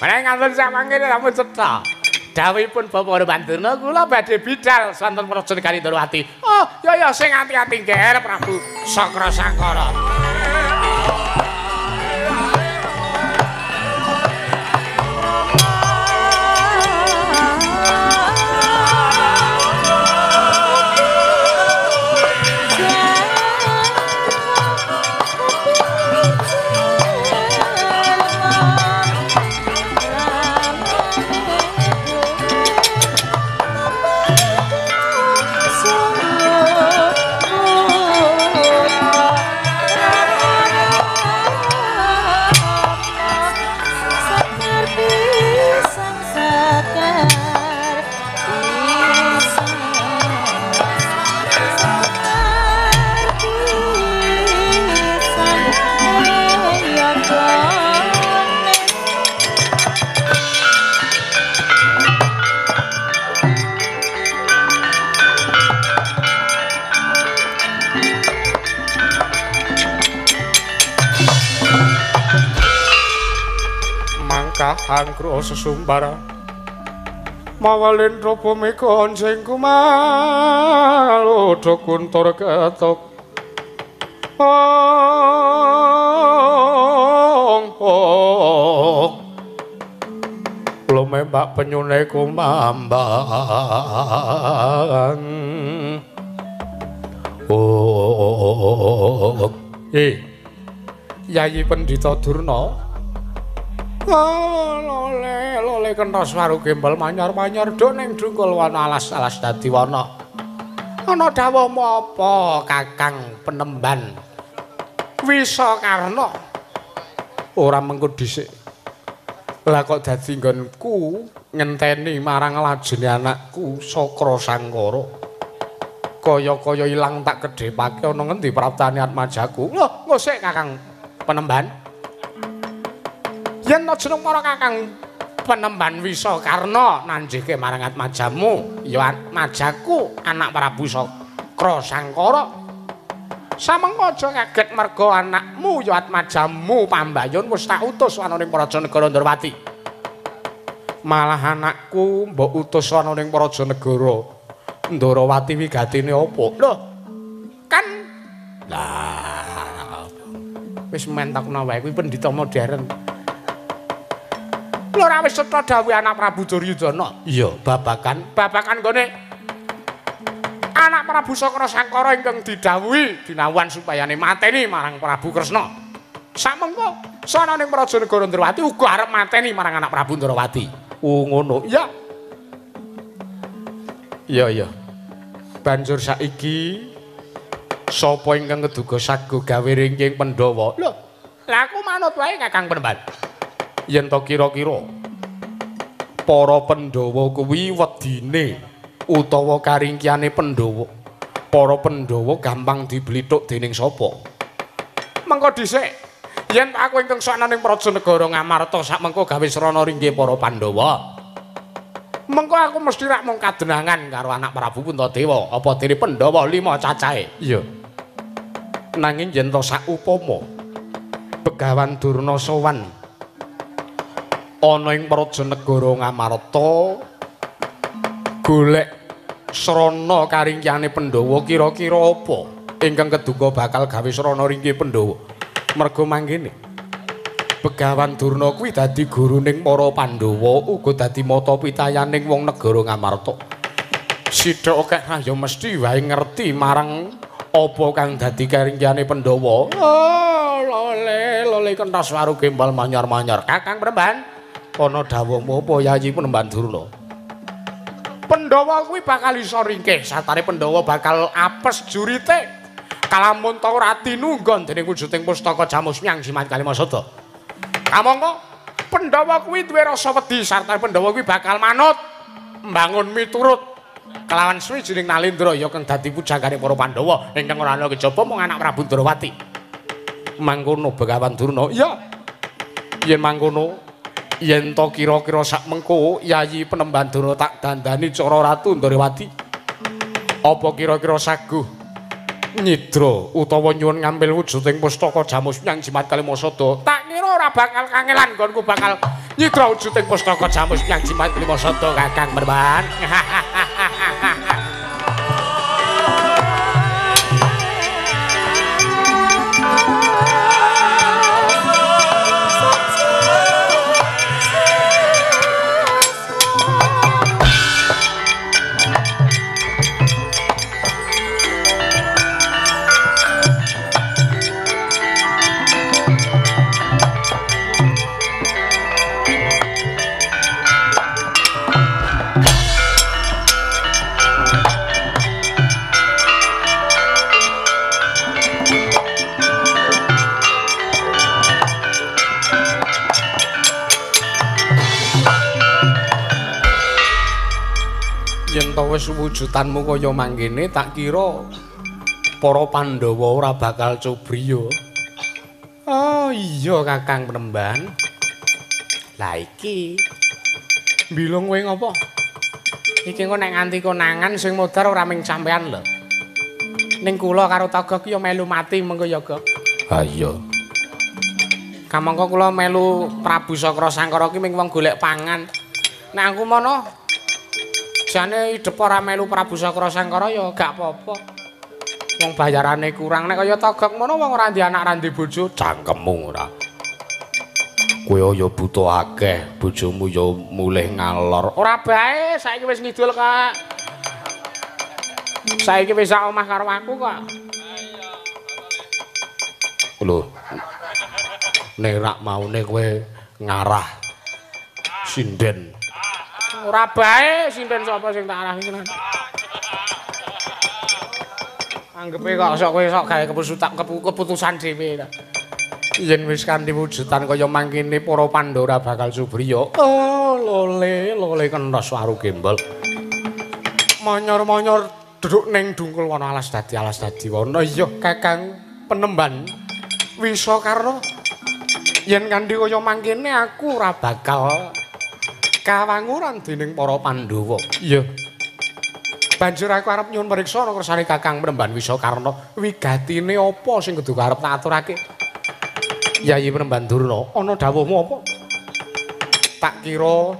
Menawi ngantun samangke sampun cetha. Dawuhipun Bapak Bandurna kula badhe bidal sonten Praja Negari Ndorowati. Oh, ya ya sing ati-ati Nger Prabu Sakra Sangkara. Angkro sesumbara mawalendra bumi konjeng kumalodha kuntur ketok ong ong lumembak penyune kumambang oh Yayi Pendhita Durna. Lole lole kenthos waru gembel manyar-manyar do ning dungkul wana alas-alas dadi wana. Ana dawuhmu apa Kakang Penemban Wisakarna? Ora mengko dhisik. Lah kok dadi nggonku ngenteni marang lajene anakku Sakra Sangkara. Kaya-kaya ilang tak kedhepake ana ngendi praptane atmajaku. Lho, ngosik Kakang Penemban. Yen ta jeneng para Kakang Penemban Wisakarna nanjihke marang atmajamu, ya atmajaku anak Prabu Sakra Sangkara. Samengko aja kaget merga anakmu ya atmajamu pambayun wis tak utus ana ning Praja Negara Ndorowati. Malah anakku mbok utus ana ning Praja Negara Ndorowati wigatine apa? Lho, kan lah wis mentokno wae kuwi pendhita modern. Lho ora wis cetha dawuhe anak Prabu Duryudana. Iya, babakan babakan gone anak Prabu Sakra Sangkara ingkang didhawuhi dinawan supayane mateni marang Prabu Kresna. Samengko sana ning Praja Negara Ndorowati uga arep mateni marang anak Prabu Ndorowati. Oh ngono. Iya. Iya iya. Banjur saiki sapa ingkang keduga sago gawe ringking Pandhawa? Lho, lah aku manut wae Kakang Penemban. Yen to kira-kira para Pandhawa kuwi wedine utawa karingkiyane Pandhawa. Para Pandhawa gampang diblithuk dening sapa? Mengko dhisik yen aku ingkang sok ning Praja Negara Ngamarta sak mengko gawe srana ringke para Pandhawa. Mengko aku mesti rak mung kadenangan karo anak Prabu Puntadewa, apa dene Pandhawa 5 cacahe. Iya. Nanging yen to saupama Begawan Durna sowan ana ing Praja Negara Ngamarta golek srana karingkiyane Pandhawa kira-kira apa ingkang keduga bakal gawe srana ringke Pandhawa? Merga mangkene Begawan Durna kuwi dadi guruning para Pandhawa uga dadi mata pitayaning wong negara Ngamarta. Sithik akeh ya mesti wae ngerti marang apa kang dadi karingyane Pandhawa. Oh, lole lole kentas waru gembal manyar-manyar. Kakang Penemban, ana dawuhmu apa Yayi Penemban Durna? Pandhawa kuwi bakal iso ringkih, satare Pandhawa bakal apes jurite. Kalamun ta ora tinunggon dening wujuding pustaka Jamus Myang Jimat Kalimasada. Kamangka Pandhawa kuwi duwe rasa wedi sarta Pandhawa kuwi bakal manut mbangun miturut kelawan swijining Nalendra ya kang dadi pujanggane para Pandhawa ingkang ora ana kejaba mung anak Prabu Ndrawati. Mangkono Begawan Durna. Iya. Yen mangkono yen to kira-kira sak mengko Yayi Penemban Durna tak dandani cara Ratu Ndrawati. Apa kira-kira saguh nyidra utawa nyuwun ngambil wujuding pustaka Jamus Myang Jimat Kalimasada? Tak kira ora bakal kangelan nggonku bakal nyidra wujuding pustaka Jamus Myang Jimat Kalimasada Kakang Penemban. Yen to wis wujudanmu kaya mangkene tak kira para Pandhawa ora bakal cubriya. Oh iya Kakang Penemban. Lah iki mbilung kowe ngopo? Iki engko nek nganti konangan sing modar ora ming sampean lho. Ning kula karo Togok ya melu mati mengko ya, Gok. Ha iya. Kamangka kula melu Prabu Sakra Sangkara ki ming wong golek pangan. Nek aku mono jane idep ora melu Prabu Sakra Sangkara ya gak apa-apa. Wong bayarane kurang. Nek kaya Togok ngono wong ora ndek anak ora ndek bojo, cangkemmu ora. Kowe ya butuh akeh, bojomu ya mulih ngalor. Ora bae, saiki wis ngidul kok. Saiki wis sak omah karo aku kok. Lho. Nek rak maune kowe ngarah sinden. Ora bae sinden sapa sing tak arahi tenan. Anggepe kok sok kowe sok gawe keputusan dhewe ta. Yen wis kanthi wujudan kaya mangkene para Pandhawa bakal subriya. Oh, lole lole kenthos waru gembol. Manyor-manyor duduk ning dungkul wana alas dadi wana. Iya Kakang Penemban Wisakarna. Yen kanthi kaya mangkene aku ora bakal kawanguran dening para Pandhawa. Iya. Banjur aku arep nyuwun priksa ana kersane Kakang Penemban Wisakarna, wigatine apa sing kudu arep tak aturake? Yayi Penemban Durna, ana dawuhmu apa? Tak kira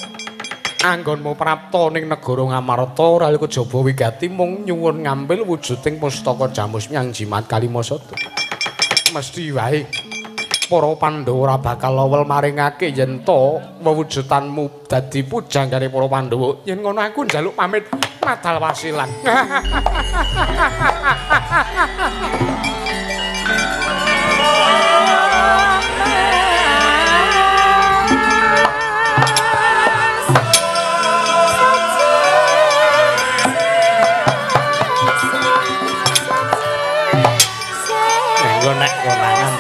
anggonmu prapta ning negara Ngamarta ora kejaba wigati mung nyuwun ngambil wujuding pustaka Jamus Myang Jimat Kalimasada. Mesti wae para Pandhawa ora bakal lowel maringake yen to wewujudanmu dadi pujanggane para Pandhawa. Yen ngono aku njaluk pamit madal wasilan. Engko nek konangan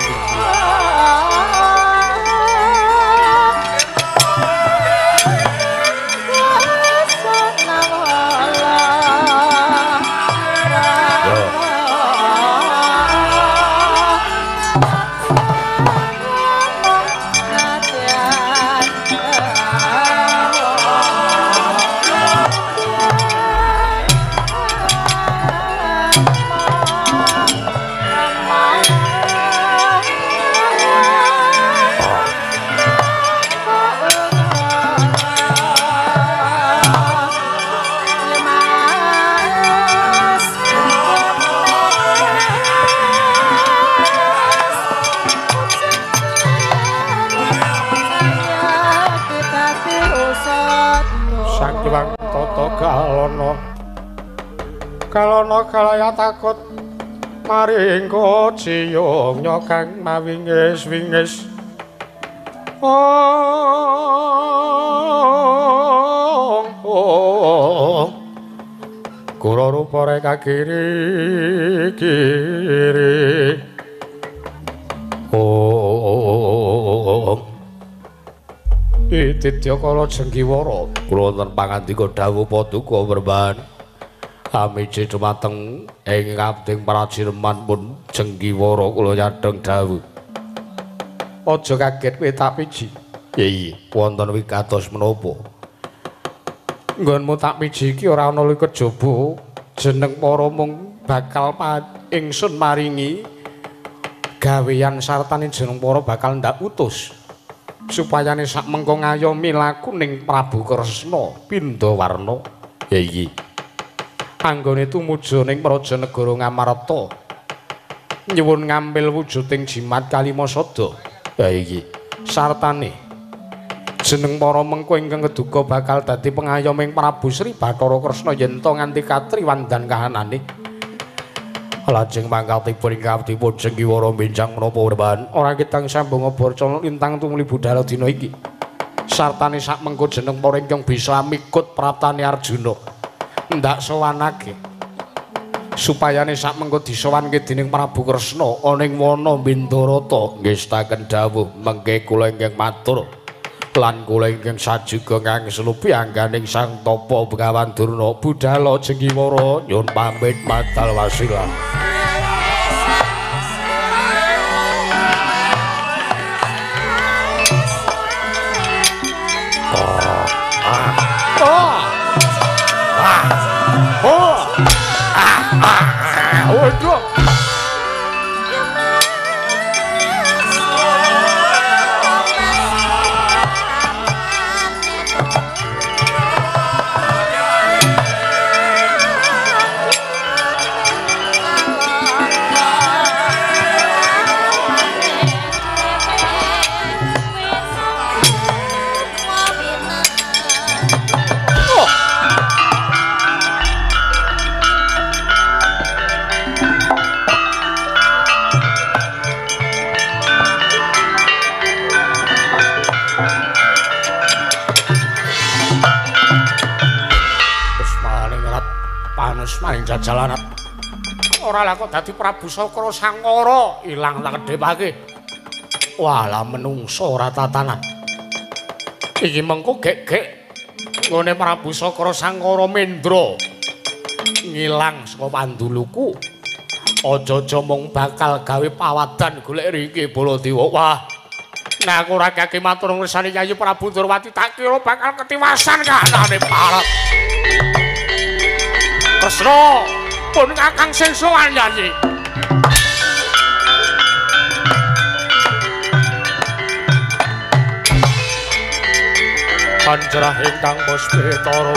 Sakiwang tata kalana Kalana kalaya takut maring kociyong nyokang mawingis-wingis. Ong ong kula rupa reka kiri kiri. Ong Ditya kala Jenggiwara kula wonten pangandika dawuh paduka Werban. Amiji dumateng ing ngabding prajireman pun Jenggiwara kula nyadhong dawuh. Aja kaget kowe tak piji. Iya, wonten wigatos menapa? Nggonmu tak piji iki ora ana kejaba jeneng para mung bakal ingsun maringi gaweyan sartane jeneng para bakal ndak utus supayane sak mengko ngayomi laku ning Prabu Kresna Pindawarna. Iya. Anggone tumuju ning praja negara Ngamarta nyuwun ngambil wujuding jimat Kalimasada. Ha iki sartane jeneng para mengko ingkang keduga bakal dadi pengayom ing Prabu Sri Bathara Kresna yen to nganti katriwandan kahanane. Lajeng mangkatipun ingkang dipun Jenggiwara benjang menapa Werban? Ora kitang sambung abarca lintang tumuli budhal dina iki. Sartane sak mengko jeneng para ingkang bisa mikut praptane Arjuna ndak sowanake supayane sak mengko disowanke dening Prabu Kresna ana ing wana Bindarata. Ngestaken dawuh mengke kula ingkang matur lan kula ingkang sajuga ngangslupi angganing Sang Tapa Begawan Durna. Budhala Jenggiwara nyuwun pamit matal wasilah. Waduh. Maring jajalan ora lah kok dadi Prabu Sakra Sangkara ilang tak kedhepake. Walah menungso ora tatanan iki mengko gek-gek nggone Prabu Sakra Sangkara mendra ngilang saka panduluku. Aja-aja mung bakal gawe pawadan golek riki Baladewa. Wah, nek aku ora kaki matur ngersane Yayi Prabu Ndorowati tak kira bakal ketiwasan kahanane parep Kresna pun kakang sing sowan Yayi. Panjerah ingkang puspitara